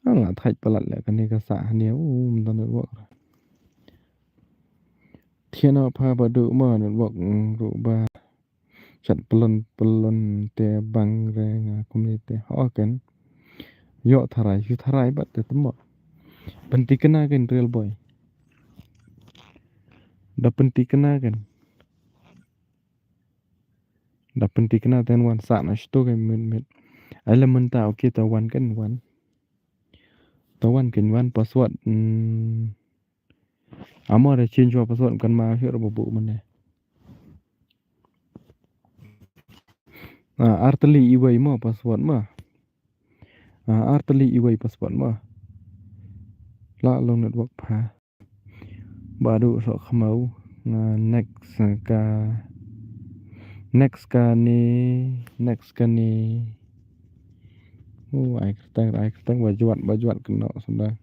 Nga la thait palat leh kane ka sah hangne, u, ym don network. Thied noh pha ba duh mo network, mm, ruh ba shat pylon pylon te bang re nga kumne te. Ho ken. Ïoh tharai, shu tharai bad te te mo. Pynthikna ken Real Boy. Da pynthikna ken. Da pynthikna ten wan sah na shito ken mynmiet. Ai la mynta, okay, ta wan ken wan. Ta wan ken wan password. Hmm. Amo da change wa password kan ma hir ba bu mane. Ah, artylli iwei mo password mo. Ah, artylli iwei password mo. La long network pha. Ba duh soh khmau. Nga next ka, next kane, next kane. Oh, ai kyrteng, ai kyrteng ba jwat, ba jwat kynnoh senda.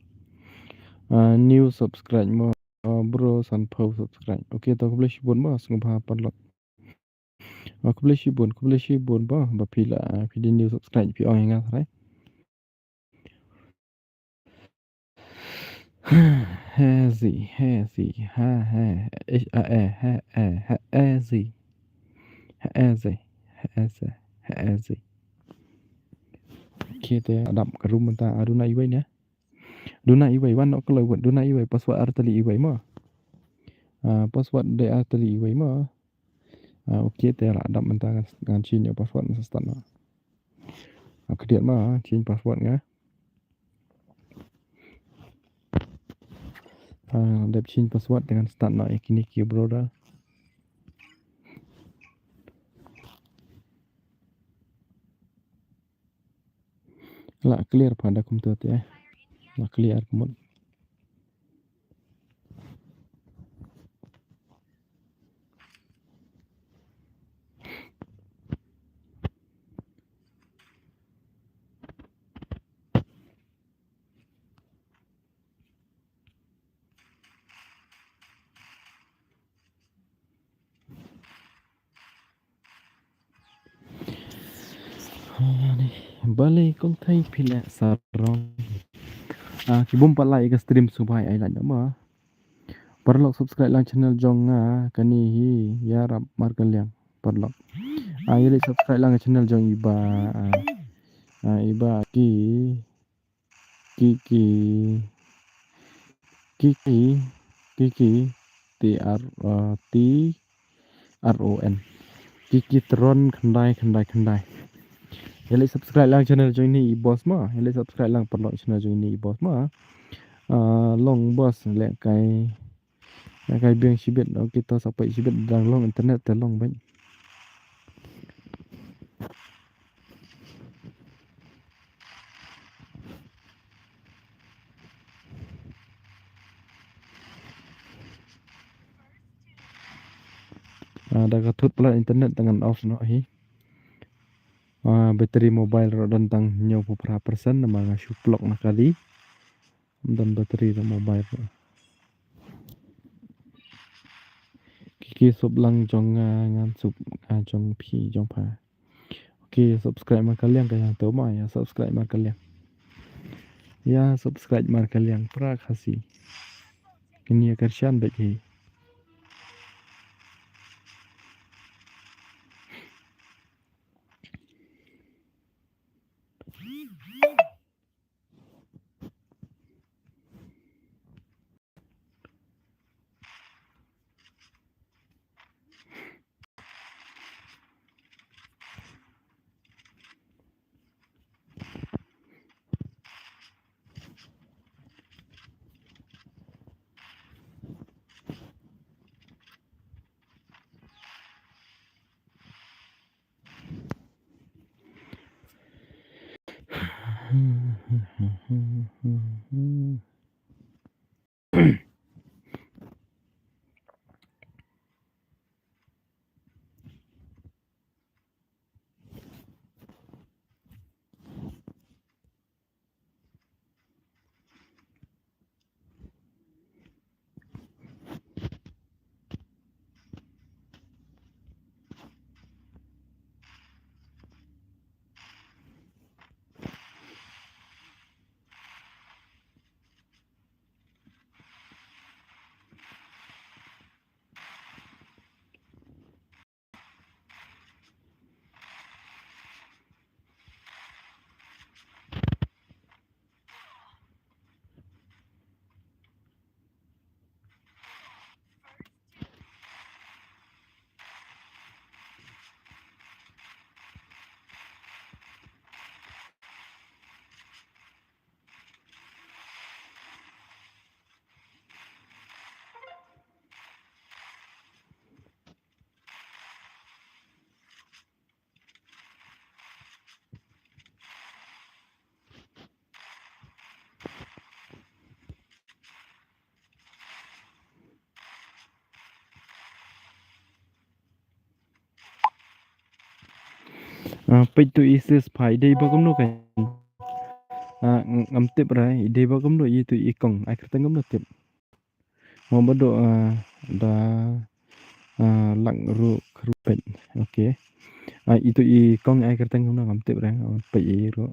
Ah, new subscribe mo, ah, bro, sanphew subscribe. Okay, to khublei shibun mo, sngewbha paralok. Ah, khublei shibun, khublei shibun ba, ba phi la, ah, phi dei new subscribe, phi ong ïa nga trai. Hezi, hezi, ha, he, ish, a, e, he, e, he, ezi. He, ezi, he, ezi, he, ezi. Ki te adap ka room mynta, ah, duna iwei ne? Duna iwei, wan nok kloi wut, duna iwei, password artylli iwei mo. Ah, password de artylli iwei mo. Ah, okay, te la dap mynta ngan, ngan change ïa password ngan sa start noh. Ah, khyndiat ma, change password nga. Ah, dep change password te ngan start noh ïa kine ki brother. La clear pha da kumta te. La clear kumut. Balei kong thei phi leh sarong. Ah, ki bym pat like ka stream sngewbha ai like noh ma. Paralok subscribe lang channel jong nga kane hi ïarap markylliang paralok. Ah, ïa like subscribe lang channel jong i ba, ah, ah, i ba ki Kiki, Kiki, Kiki, T R, uh, T R O N. Kiki Tron khyndai khyndai khyndai. Ïa like subscribe lang channel jong ine i boss ma. Ïa like subscribe lang paralok channel jong ine i boss ma. Uh, long boss leh kai Nga kai biang shibit, okay, to sa peit shibit, dang long internet te long beit. Ah, da ka thut palat internet te ngan off noh hi. Ah, battery mobile ruh don tang hynñiewphew phra percent namar nga shu plug na kali. Ym don battery ruh mobile ruh. Ki ki sop lang jong nga ngan sop, ah, jong phi jong pha. Okay, subscribe marka liang ka ïa te ma ïa subscribe marka liang. Ïa subscribe marka liang para Khasi. Kine ïa kyrshan bad hi. Ah, peit tu i sis pha i dei ba kumno ka. Ah, ng-, ngam tip re, i dei ba kumno i tu i kong, ai kyrteng kumno tip. Mo ba do, ah, da, ah, lak ru kru peit. Okay. Ah, i tu i kong ai kyrteng kumno ngam tip re, peit i ru.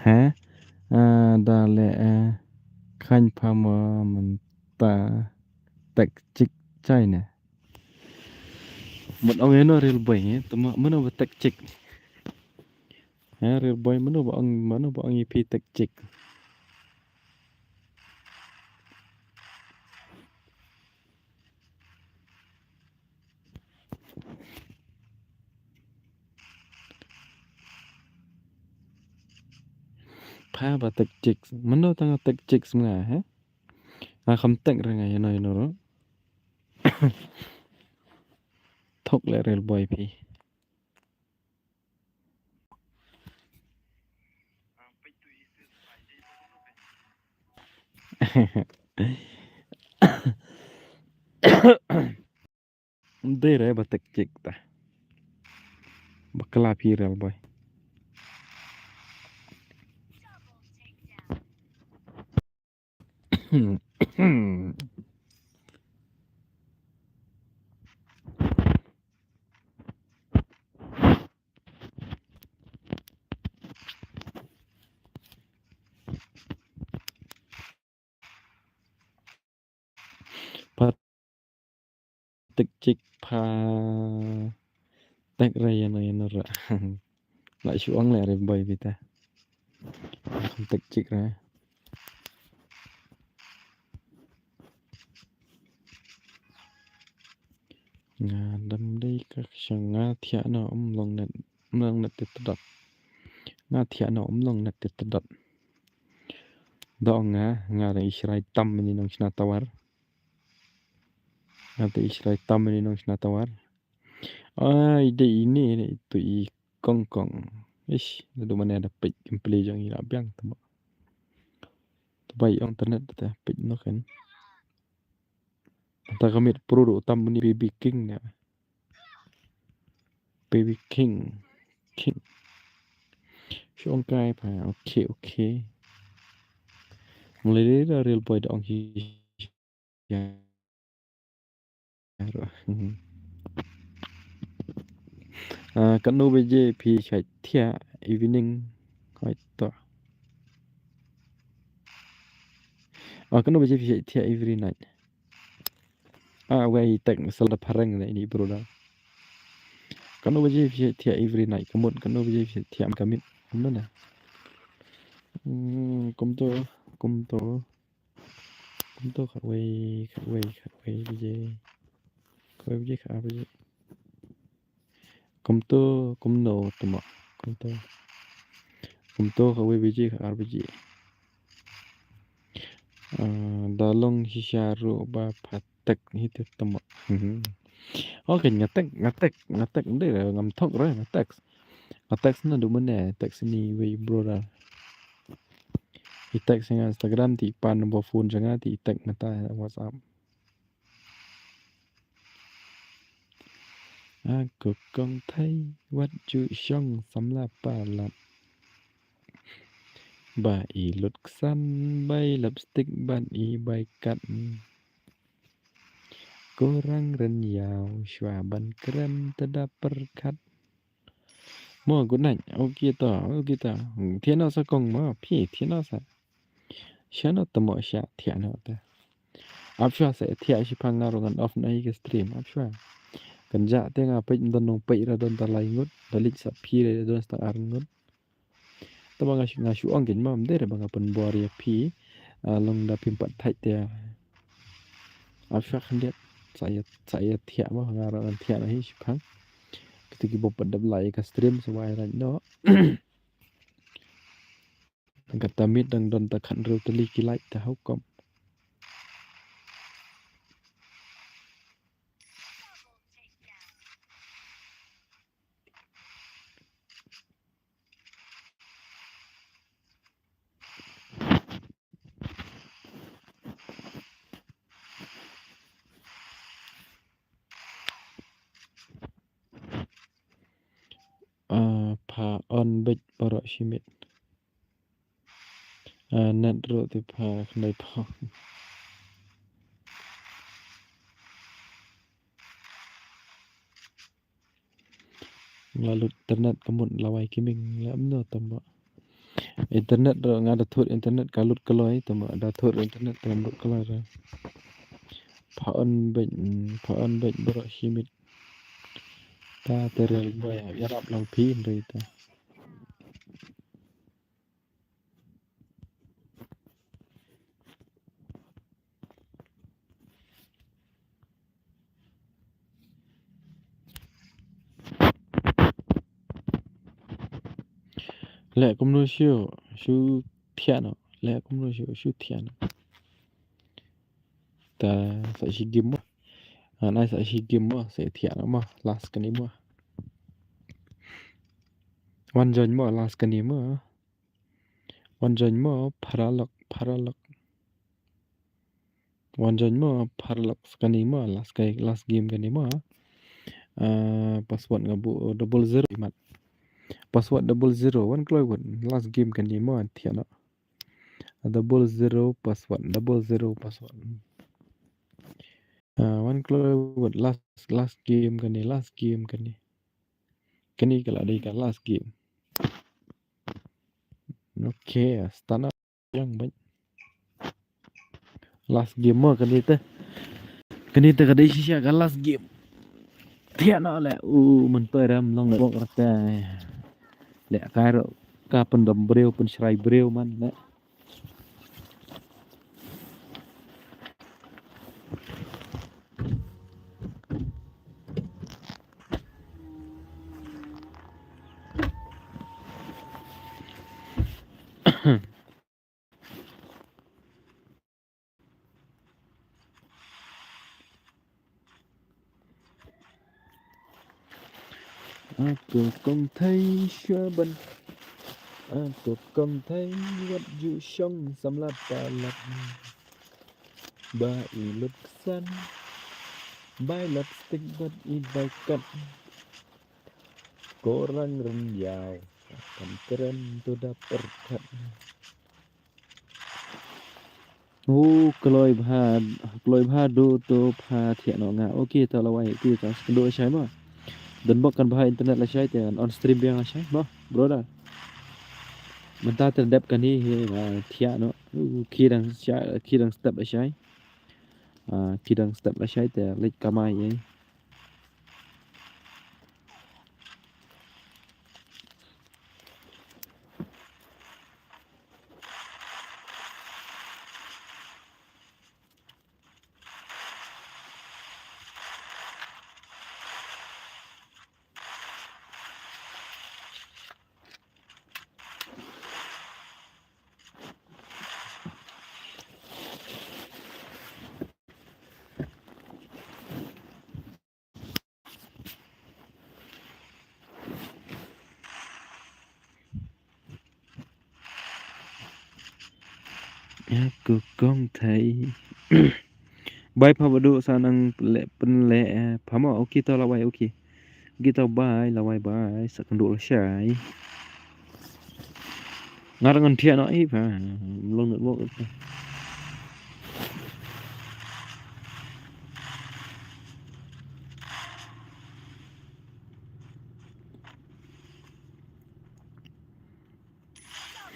He, ah, da leh, eh, khang pha mo mynta tek chik chai ne. Mut ong ïa no real boy, eh, tama mano ba tek chik. He, real boy mano ba ong, mano ba ong ïa phi tek chik. Pha ba tek chik. Mano tang tek chik sma he? Nga kham tek re nga ïa no ïa no ro. Thok le real boy phi. Dei re ba tek chik ta. Bakla phi real boy. Pha tik chik pha tek re ïa no ïa no ra. La shu ong le re boi bita. Kham tek chik re. Nga dam dei ka shang nga thiah no um long net, um long net te tdot. Nga thiah no um long net te tdot. Da ong nga, nga dang i shrai tam mini nong shna tawar. Nga te i shrai tam mini nong shna tawar. Ai dei ini ne tu i kong kong. Ish, da du mane da peit gameplay jong i la biang tama. Te bai ong internet te peit no kan. Ta ka miet pro do tam mini baby king ne. Baby king. King. Shong kai pa. Okay, okay. Mulai dari da real boy da ong hi. Ya. Ah, katno baje phi shait thiah evening? Hoi to. Ah, katno baje phi shait thiah every night? Ah, wei tek sel da phareng na ini brother. Katno baje phi shait thiah every night? Kamut katno baje phi shait thiah kamit? Kumno na? Hmm, kumto, kumto. Kumto khatwei, khatwei, khatwei baje. Khatwei baje, khatar baje. Kumto, kumno tama. Kumto. Kumto khatwei baje, khatar baje. Ah, da long shisha ruh ba pha tek hi te tama. Okay, nga tek, nga tek, nga tek, ndei re, ngam thok re, nga tek. Nga tek na du mane, tek sini wei brother. I tek sha nga Instagram te i pan number phone sha nga te i tek mynta WhatsApp. A ko kong thai wat ju shong samla palat. Ba i lut ksan bai lipstick ban i bai kat. Ko rang ren yaw shwa ban krem te da pyrkhat. Mo good night. Okay to, okay to. Thiah noh sa kong mo, phi thiah noh sa. Sha noh tamo sha thiah noh ta. Ap shwa sa thiah shiphang nga ruh ngan off noh hi ka stream, ap shwa. Kan jah te nga peit ym don nong peit ra don ta lai ngut, da leit sa phi re don sa tang ar ngut. Te ba nga shu, nga shu ong kein mo, ym dei re ba nga pynbor ïa phi, ah, long da phim pat thait te. Ap shwa khyndiat, sa ïa, sa ïa thiah mo, nga ruh ngan thiah noh hi shiphang. Kito ki bym pat dep like ïa ka stream sa wai right now. Kata miet dang don ta khathynriew tylli ki like ta how come. Ah, pha on beit baroh shi miet. Ah, net ruh te pha khyndai pha. La lut internet ka mut la wai ki ming la mno tama. Internet ruh nga da thut internet ka lut kloi tama, da thut internet ka lut kloi re. Pha on beit, mm, pha on beit baroh shi miet. Ta te real boy ïarap lang phi hynrei ta. Leh kumno shu, shu thiah noh. Leh kumno shu, shu thiah noh. Ta sa shi game mo. Anai sa shi game mo, sa thiah noh mo. Last kane mo. Wan join mo, last kane mo. Wan join mo, paralok, paralok. Wan join mo, paralok kane mo, last kane, last game kane mo. Ah, password nga buh double zero mat. Password double zero, wan kloi wan, last game kane mo, thiah noh. Double zero password, double zero password. Ah, wan kloi wat last, last game kane, last game kane. Kane ka la dei ka last game. Okay, start up yang bait. Last game mo kane te. Kane te ka dei shisha ka last game. Thiah noh leh, u myntoi ram long bok rata. Leh kai ro ka pyndom briew, pynshrai briew man leh. Ako kong thei shwa ban. Ako kong thei wat ju shong samlat palat. Ba i lut ksan. Bai lap stick bat i bai kat. Korang rem yau. Kan keren tu da perkat. Oh, kloi bha, kloi bha du tu pha thiah noh nga. Okay, ta lawai, okay, ta skndo shai ma. Dan bok kan bha internet la shai te on stream biang la shai ma, brother. Mynta te dep kani he ma thiah noh. Uh, ki dang shai, ki dang step la shai. Ah, ki dang step la shai te lek kamai ye. Aku kong thei. Bai pha badu sa nang le pen le, eh, pha mo, okay to lawai, okay. Kita bai, lawai bai, sa kynduh lashai. Ngar ngan thiah noh i pha, long network.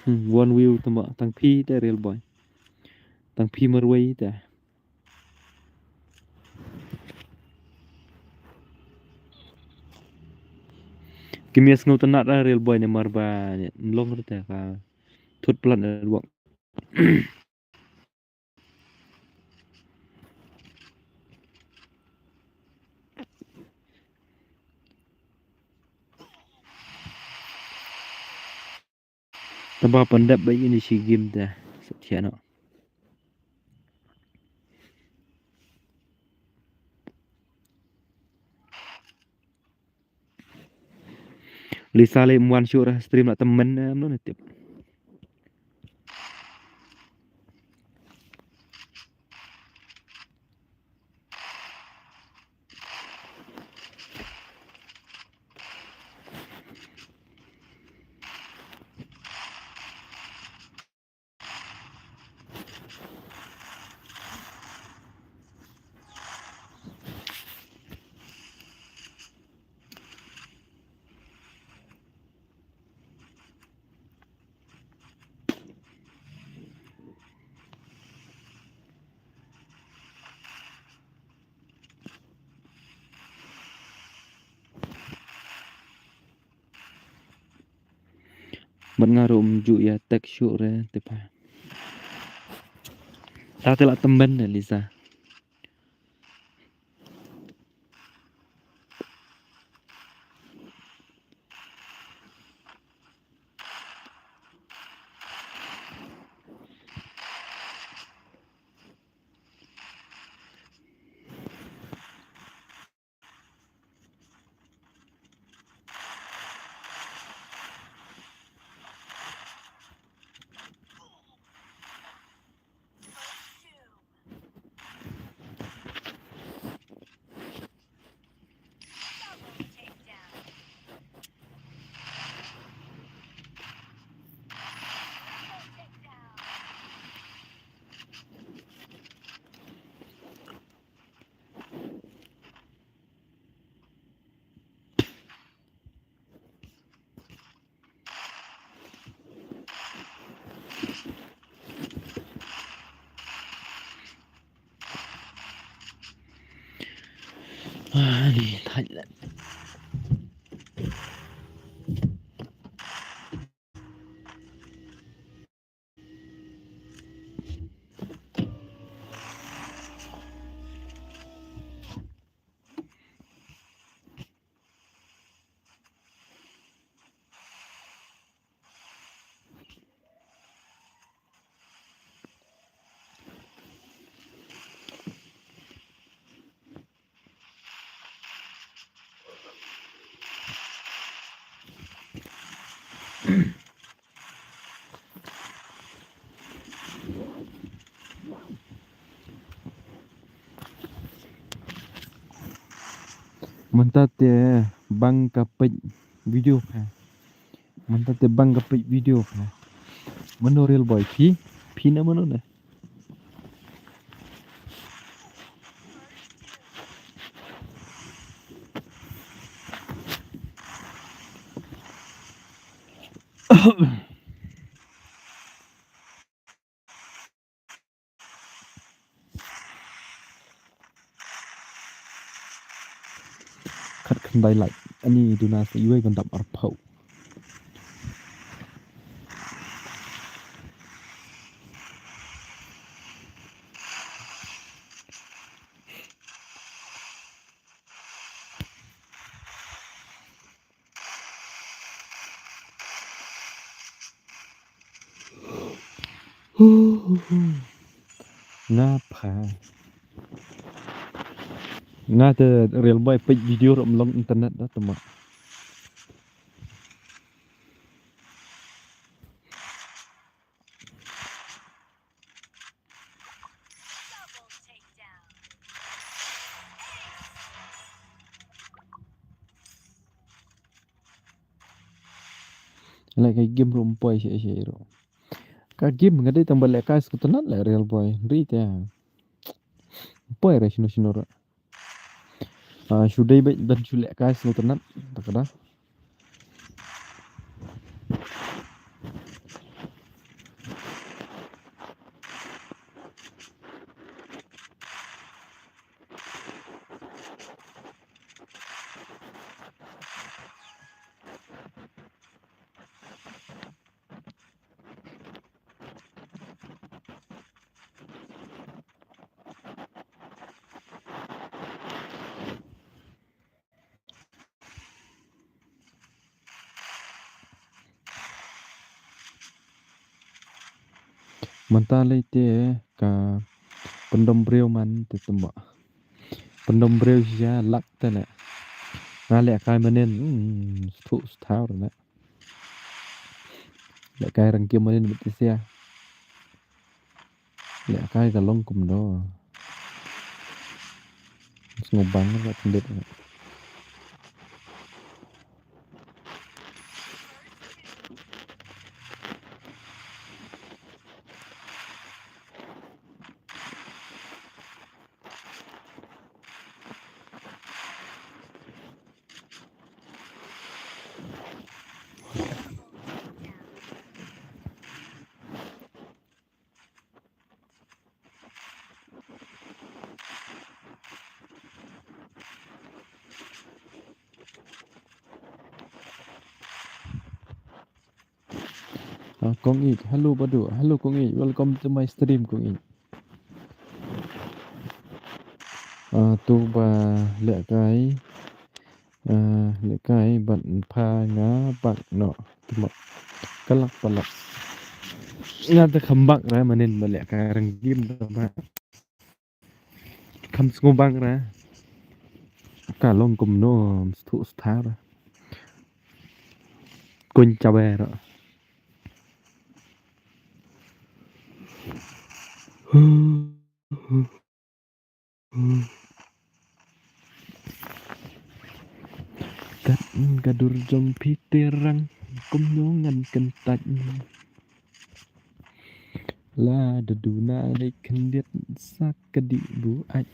Hmm, one view tama, tang phi te real boy. Tang phi marwei te. Ki mias ngau tynat ra real boy ne mar ba ne mlong rete ka thut plat network. Taba pyndep ba ini shi game te. Sa thiah noh. Lisa le mwan shuh ra stream la tymmen, eh, mno ne tip. Bad nga ruh ym ju ïa tek shuh re te pha. Ta te la tymmen de Lisa. Ani thait leh. Mynta te bang ka peit video pha. Mynta te bang ka peit video pha. Mano real boy phi? Phi na mano na? Khat khyndai lait. Ani duna sa iwei ban dap arphew. Nga pha. Nga te real boy peit video ruh ym long internet da tama. Leh ka game ruh ym poi shi shi ruh. Ka game nga dei tang ba leh kai sngewtynnat leh real boy. Ri te. Ym poi re shino shino ruh. Ah, shu dei beit ban shu leh kai sngewtynnat. Ta ka da. Mynta lei te ka pyndom briew man te tymba. Pyndom briew shisha lak te leh. Nga leh kai manin, mm, sthu sthaw re leh. Leh kai rangkim manin bit te sia. Leh kai ka long kumno. Sngewbang ka khyndiat. Ah, Kong Ih, hello Badu, hello Kong Ih, welcome to my stream Kong Ih. Ah, tu ba leh kai, ah, leh kai ban pha nga bak no, tymba ka lak ba lak. Nga te kham bak ra manin ba leh kai rangkim tymba. Kham sngewbang ra. Ka long kumno, sthu stha ra. Kuñ chabe ra. Kat ka dur jong phi te rang kumno ngan kyntait. La da duna dei khyndiat sa ka dih buaid.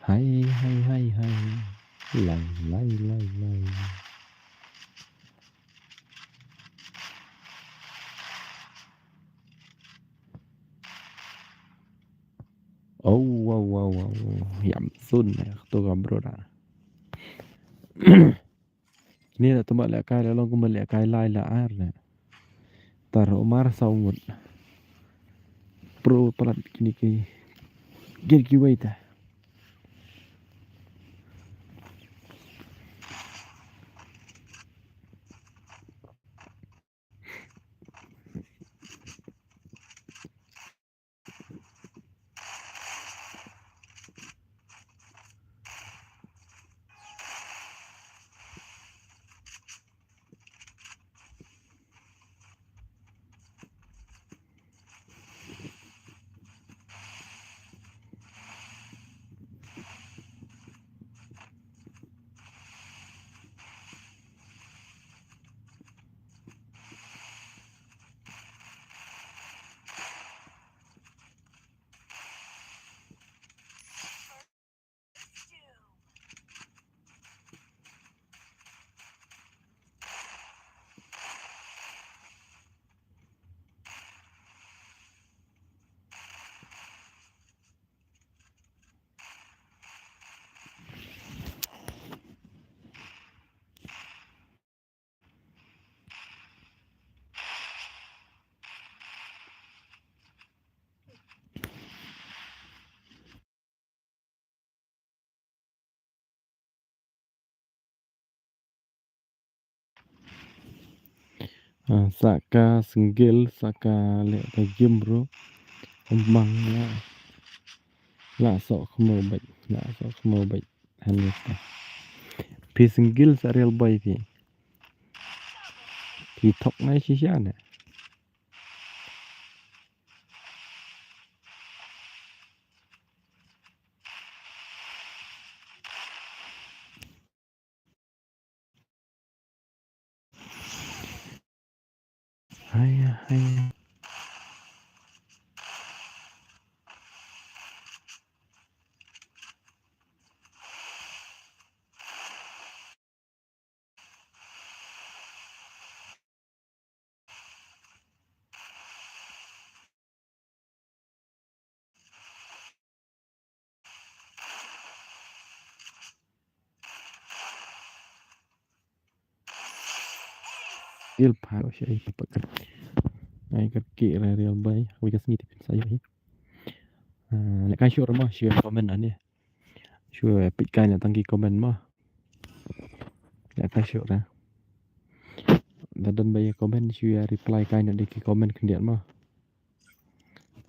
Hai, hai, hai, hai. Lai, lai, lai, lai. Oh, Wow, wow, wow, wow. Ïam sun ne, to ka bro da. Ni na tuma lehkai la long kumba lehkai lai la ar ne. Tar umar saw ngut. Pro palat kini ki. Gir ki wei ta. Ah, sa ka single, sa ka leh ka game bro. Ym mang la. La sok khmo bait, la sok khmo bait. Hangne ta. Phi single sa real boy phi. Phi thok nai shisha ne. Haya, haya. Il pha sha i pat. Ai kar ki ra real bai. Wi ka sngi tipin sa yo hi. Ah, lehkai shuh ra ma, shu comment ani. Shu peit kai na tang ki comment ma. Lehkai shuh ra. Da don ba ïa comment shu ïa reply kai na de ki comment khyndiat ma.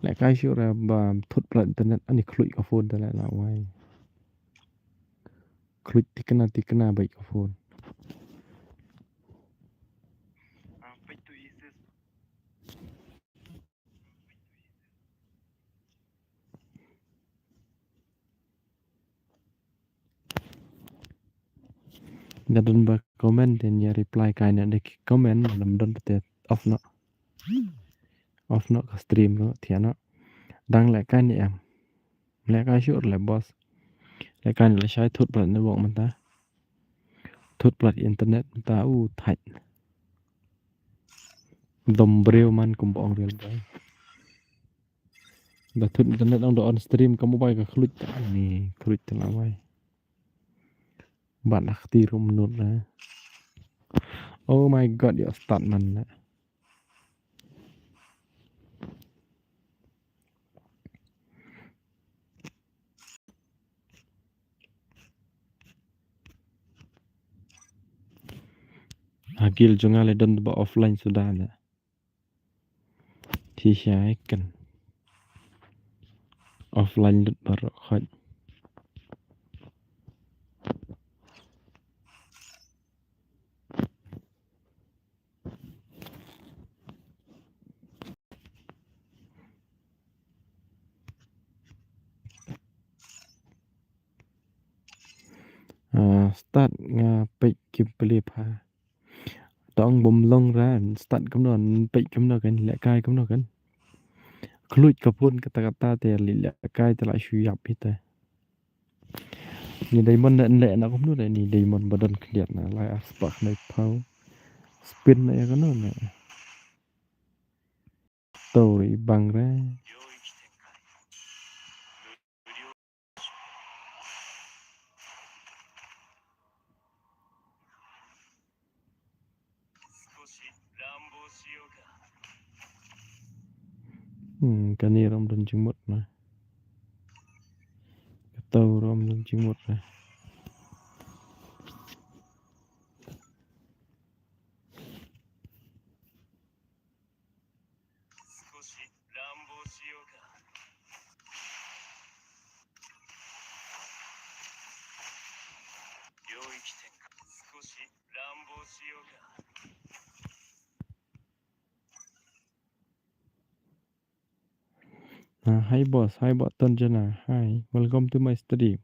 Lehkai shuh ra ba thut plat internet ani khluit ka phone ta la la wai. Khluit tikna tikna bait ka phone. Da don ba comment te ïa reply kai na de ki comment, lam don te off noh. Off noh ka stream noh, thiah noh. Dang lehkai ne em. Lehkai shuh le boss. Lehkai ne lashai thut plat network mynta. Thut plat internet mynta u thait. Dom briew man kumba ong real bai. Da thut internet ong da on stream ka mobile ka khluit ta ni khluit ta la wai. Bat la kti rum nut na. Oh my god, ïa start man na. Ha guild jong nga le don ba offline suda le. Shisha kan. Offline lut baroh khoit. Ah, start nga peit ki play pha. Tang bom long ra, start kumno, peit kumno kan, lehkai kumno kan. Khluit ka phone kata kata te lehkai te la shu ïap hi te. Ni diamond na leh na kumno da ni diamond ba don khyndiat na lai ar spah khnai phaw. Spin na ïa kano na. Story bang re. Hmm, kane ruh ym don jingmut na. Kato ruh ym don jingmut na. Ah, hi boss, hi boss Tanjana, hi, welcome to my study.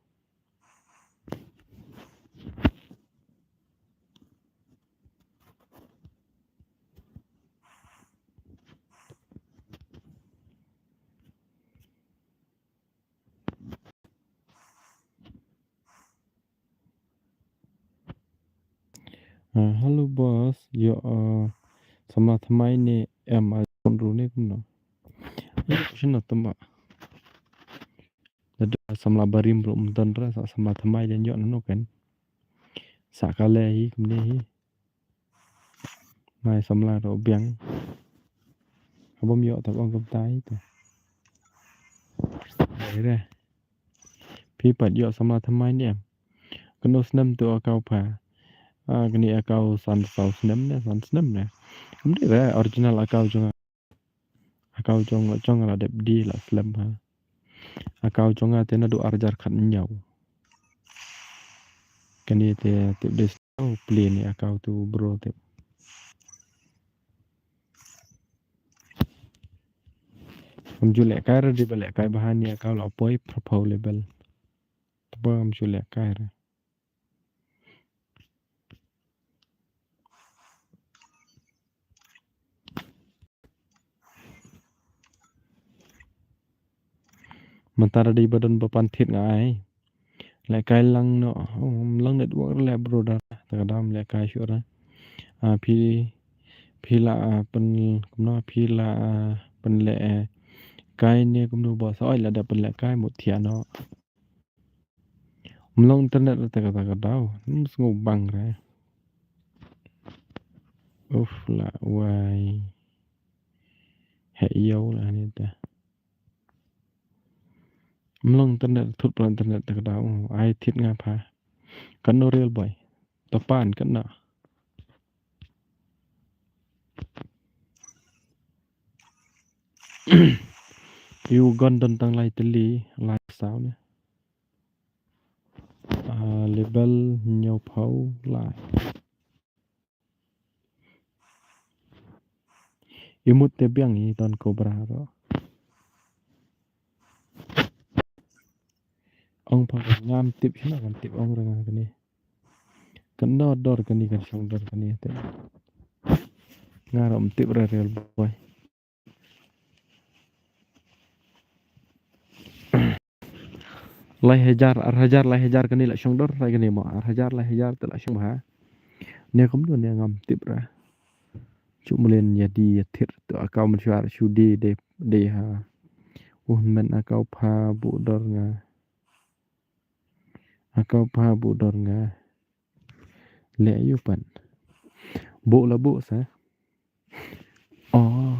Ah, hello boss, ïoh, ah, samla thymmai ne em, ah, ïoh ruh ne kumno? Ïoh shano thymmai? Lada samla barim ruh ym don re, sa samla thymmai dang ïoh nano kan? Sa kale hi kumne hi. Mai samla ruh biang. Haba ym ïoh tap ong kumta hi te. Ai re. Phi pat ïoh samla thymmai ne em? Kano snem tu account pha? Ah, kane account san saw snem ne, san snem ne. Ym dei re, original account jong nga. Account jong, jong nga la dep die la slem ha. Account jong nga te naduh ar hajar khathynñiew. Kane te tip dei snow play ne account tu bro te. Ym ju lehkai re, dei ba lehkai bha ne account la poi pyrphew level. Te ba ym ju lehkai re. Mynta dei ba don ba pan thied nga ai. Lehkai lang noh, um, lang network re leh bro da, te ka dam lehkai shuh re. Ah, phi, phi la, ah, pyn, kumno, phi la, ah, pynlehkai ne kumno ba sa oi lada pynlehkai mut thiah noh. Ym long internet re te kata ka daw. Ym sngew bang re. Uf la wai. Heh ïew la ni te. Ym long internet, thut pla internet te ka daw. Ai thied nga pha. Kano real boy. To pan kano. Ïu gon don tang lai tylli, lai saw ne. Ah, level hynñiewphew lai. I mut te biang i don Cobra ruh. Ong pha ngam tip shano ngam tip ong re nga kane. Kano dor kane kan shong dor kane te. Nga ruh ym tip re real boy. Lai hajar, ar hajar, lai hajar kane la shong dor, lai kane mo, ar hajar, lai hajar te la shong bha. Ne kumno ne ngam tip re. Shu mlien ïa die ïa thied tu account mynshuwa shu die de, de ha. Uh men account pha buh dor nga. Account pha buh dor nga. Leh ïu pan. Buh la buh sa. Oh.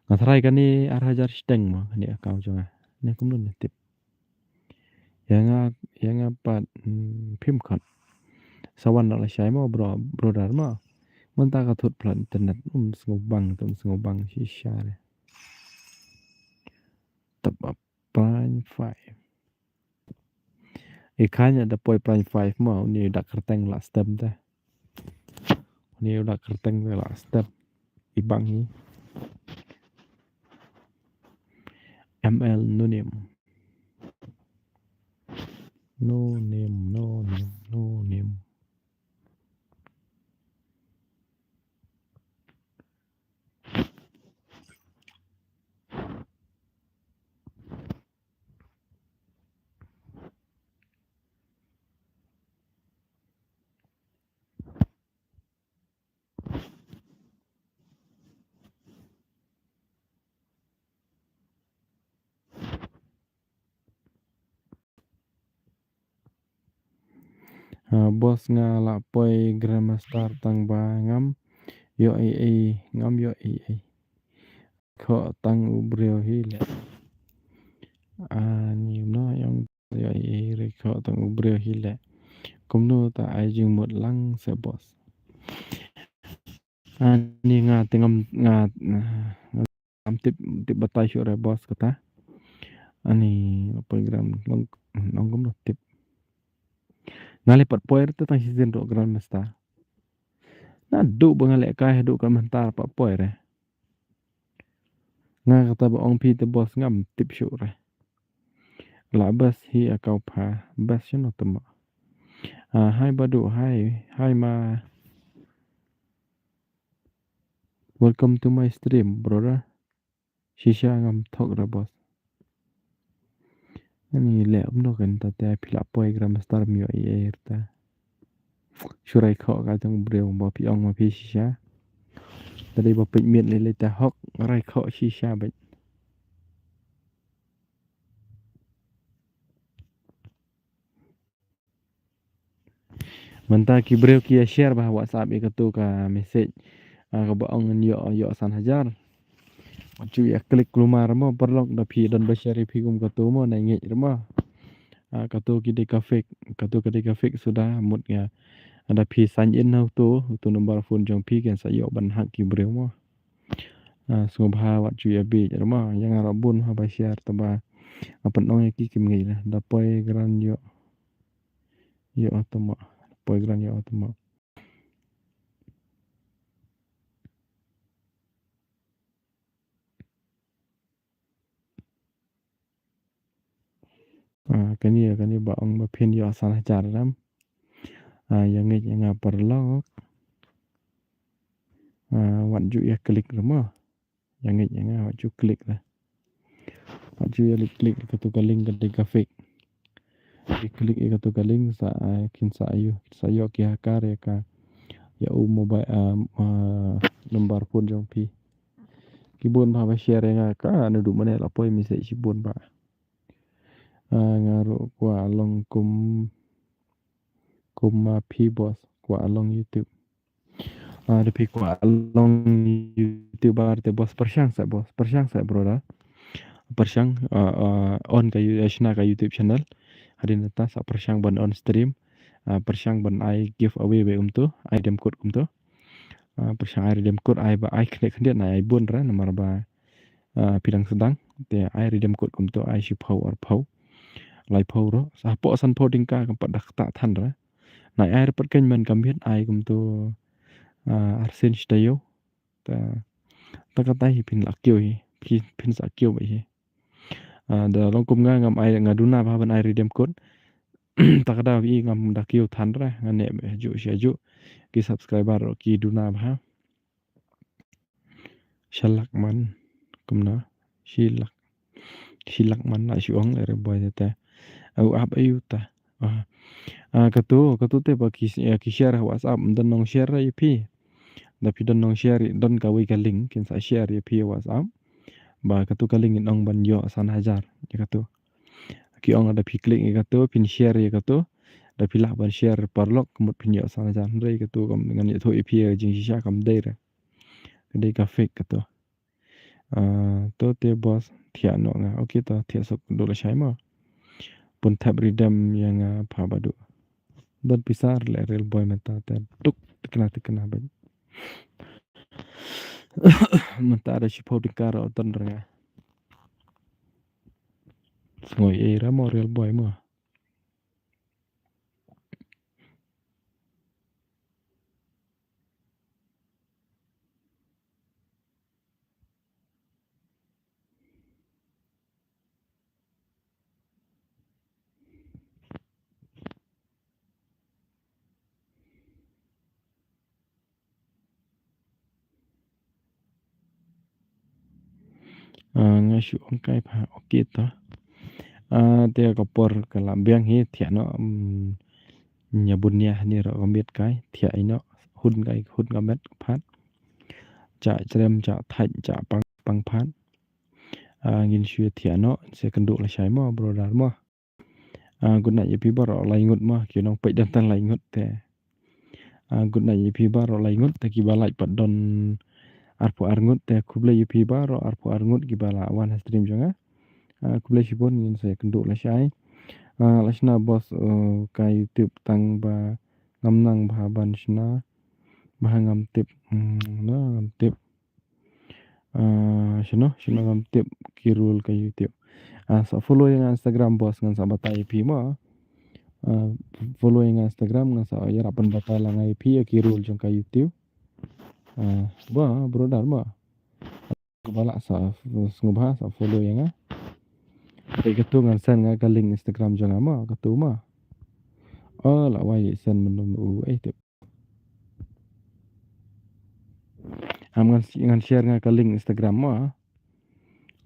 Nga tharai kane ar hajar shiteng mo, kane account jong nga. Ne kumno ne tip. Ïa nga, ïa nga pat, hmm, phim khot. Sa wan na lashai mo, bro, brother mo. Mynta ka thut pla internet, um sngew bang, um sngew bang shisha re. Top up Prime five. I kha ïa da poi Prime five mo, une u da kyrteng la stem te. Une u da kyrteng te la stem. I bang hi. M L no name. No name, no name, no name. Ah, boss, nga la poi Grandmaster tang ba ngam ïoh ei ei, ngam ïoh ei ei. Khoh tang u briew hi leh. Ani no ïong ïoh ei ei re, khoh tang u briew hi leh. Kumno ta, ai jingmut lang se boss. Ani nga te ngam, nga, ngam tip, tip batai shuh re boss kata. Ani program nong, nong kumno tip. Nga leh pat poi re te tang shisien ruh Grandmaster. Naduh ba nga leh kai haduh ka mynta pat poi re. Nga kata ba ong phi te boss ngam tip shuh re. La best hi a kau pha, best shano te mo. Ah, hi Badu, hi, hi ma. Welcome to my stream, brother. Shisha ngam thok re boss. Ani leh kumno kan ta te phi la poi Grandmaster, ym ïoh ei ei re ta. Shu rai khoh ka jong briew ba phi ong ma phi shisha. Ta dei ba peit miet lei lei ta hok rai khoh shisha beit. Mynta ki briew ki ïa share bha ha WhatsApp ïa katu ka message. Ah, kaba ong ngan ïoh, ïoh san hajar. Wat ju ïa click kulmar mo, paralok, da phi don ba share ïa phi kum katu mo, nai ngeit re mo. Ah, katu ki dei ka fake, katu ka dei ka fake suda, mut nga. Da phi sign in ha utu, utu number phone jong phi kan sa ïoh ban hack ki briew mo. Ah, sngewbha wat ju ïa bieit re mo, ïa nga ruh bun haba share, taba nga pynong ïa ki kim ngeit re. Da poi Grand ïoh. Ïoh te mo. Poi Grand ïoh te mo. Ah, kane, kane ba ong ba phin ïoh san hajar ram. Ah, ïa ngeit ïa nga paralok. Ah, wat ju ïa click re mo. Ïa ngeit ïa nga, wat ju click re. Wat ju ïa click re katu ka link ka dei ka fake. Ki click ïa katu ka link sa, ah, kin sa ïoh, sa ïoh ki hacker ïa ka, ïa u mobile, ah, ah, number phone jong phi. Ki bun bha ba share ïa nga ka, naduh mynne la poi message shibun bha. Ah, nga ruh kwah long kum, kum ma phi boss, kwah long YouTube. Ah, da phi kwah long YouTuber te boss, pyrshang sa boss, pyrshang sa brother. Pyrshang, ah, ah, on ka You-, ah, shna ka YouTube channel. Hadien ta sa pyrshang ban on stream. Ah, pyrshang ban ai giveaway ba kumtu, ai redeem code kumtu. Ah, pyrshang ai redeem code, ai ba ai khyndiat khyndiat, ai bun re namar ba, ah, phi dang sdang. Te ai redeem code kumtu, ai shiphew, arphew, laiphew ruh. Sa hapoh sanphew tyngka kam pat da ktah than re. Nai ai re pat keiñ man ka miet ai kumtu, ah, arsien shi taïew. Ta, ta kata hi phin la kiew hi, phi-, phin sa kiew beit hi. Ah, da long kum nga ngam ai, nga duna bha ban ai redeem code. Ta kata hi ngam da kiew than re, nga neh beit hajuh shi hajuh. Ki subscriber ruh ki duna bha. Shi lak man, kumno? Shi lak. Shi lak man la shu ong le re boy te. Au ap ayu ta. Ah. Ah, katu, katu te ba ki, eh, ki share ha WhatsApp, ym don nong share ïa phi. Da phi don nong share, don kawei ka link, kin sa share ïa phi ha WhatsApp. Ba katu ka link in ong ban ïoh san hajar, ïa katu. Ki ong da phi click ïa katu, phin share ïa katu. Da phi lah ban share paralok, ka mut phin ïoh san hajar. Hynrei katu kam ngan ïathuh ïa phi ïa ka jingshisha kam dei re. Ka dei ka fake katu. Ah, to te boss, thiah noh nga. Okay to, thiah suk duh lashai mo. Pun thep redeem ïa nga pha Badu. Don pisa re le real boy mynta te duk tikna tikna beit. Mynta da shiphew tyngka ruh don re nga. Sngewbha ei re mo real boy mo. Ah, nga shu ong kai pha, okay to. Ah, te ka por ka la biang hi, thiah noh, mm, nia bun nia ni ruh ka miet kai, thiah ïa noh, hun kai, hun ka met, phat. Jah chrem, jah thait, jah pang, pang phat. Ah, ngin shu thiah noh, sa kynduh lashai mo, brother mo. Ah, good night ïa phi baroh lai ngut ma, ki nongpeit don tang lai ngut te. Ah, good night ïa phi baroh lai ngut te, kiba like pat don arphew ar ngut te, khublei ïa phi baroh arphew ar ngut kiba la wan ha stream jong nga. Ah, khublei shibun, ngin sa ïakynduh lashai. Ah, la shna boss, uh, ka YouTube tang ba ngam nang bha ban shna, bha ngam tip, hmm, na ngam tip. Ah, shano, shano ngam tip ki rule ka YouTube. Ah, sa follow ïa nga Instagram boss, ngan sa batai ïa phi ma. Ah, follow ïa nga Instagram, ngan sa ïarap ban batai lang ïa phi ïa ki rule jong ka YouTube. Ah, ba, brother ma. Ba lah sa sngewbha sa follow ïa nga. Te katu ngan send nga ka link Instagram jong nga ma, katu ma. Oh, la wai send mynno u, eh, tip. Am ngan, ngan share nga ka link Instagram ma.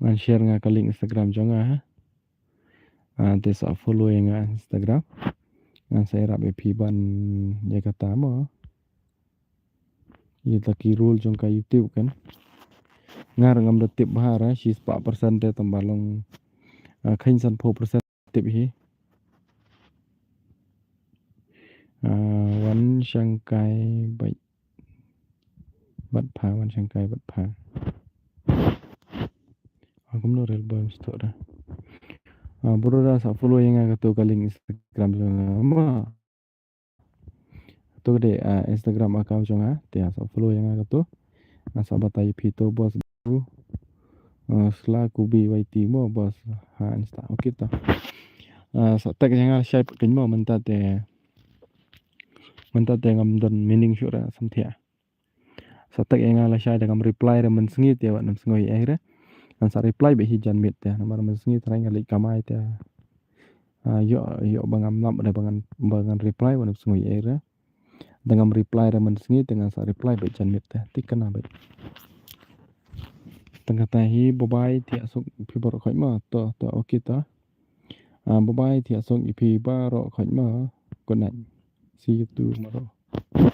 Ngan share nga ka link Instagram jong nga, ha. Ah, te sa follow ïa nga Instagram. Ngan sa ïarap ïa phi ban ïa kata ma. Ïa ta ki rule jong ka YouTube kan. Nga ruh ngam da tip bha ra, shispah percent te tang ba long, ah, kheiñ sanphew percent tip hi. Ah, wan shangkai bad, bad pha, wan shangkai bad pha. Ah, kumno rel boy mesti da. Ah, brother sa follow ïa nga katu ka link Instagram jong nga ma. Katu ka dei, ah, Instagram account jong nga, te sa follow ïa nga katu. Nga sa batai ïa phi tu boss, bro. Ah, Sla Kubi Y T mo boss ha Insta. Okay to. Ah, sa tag ïa nga lashai pat kynmaw mynta te. Mynta te ngam don meaning shuh ra samthiah. Sa tag ïa nga lashai, da ngam reply re mynsngi te wat nym sngew ei re. Ngan sa reply beit hi janmiet te. Namar mynsngi trai nga leit kamai te. Ah, ïoh, ïoh ba ngam nap re ba ngan, ba ngan reply wat nym sngew ei re. Da ngam reply re mynsngi te ngan sa reply beit janmiet te. Te kane beit. Tang kata hi, bye bye, thiah suk ïa phi baroh khoit ma. To, to, okay to. Ah, bye bye, thiah suk ïa phi baroh khoit ma. Good night. See you tomorrow.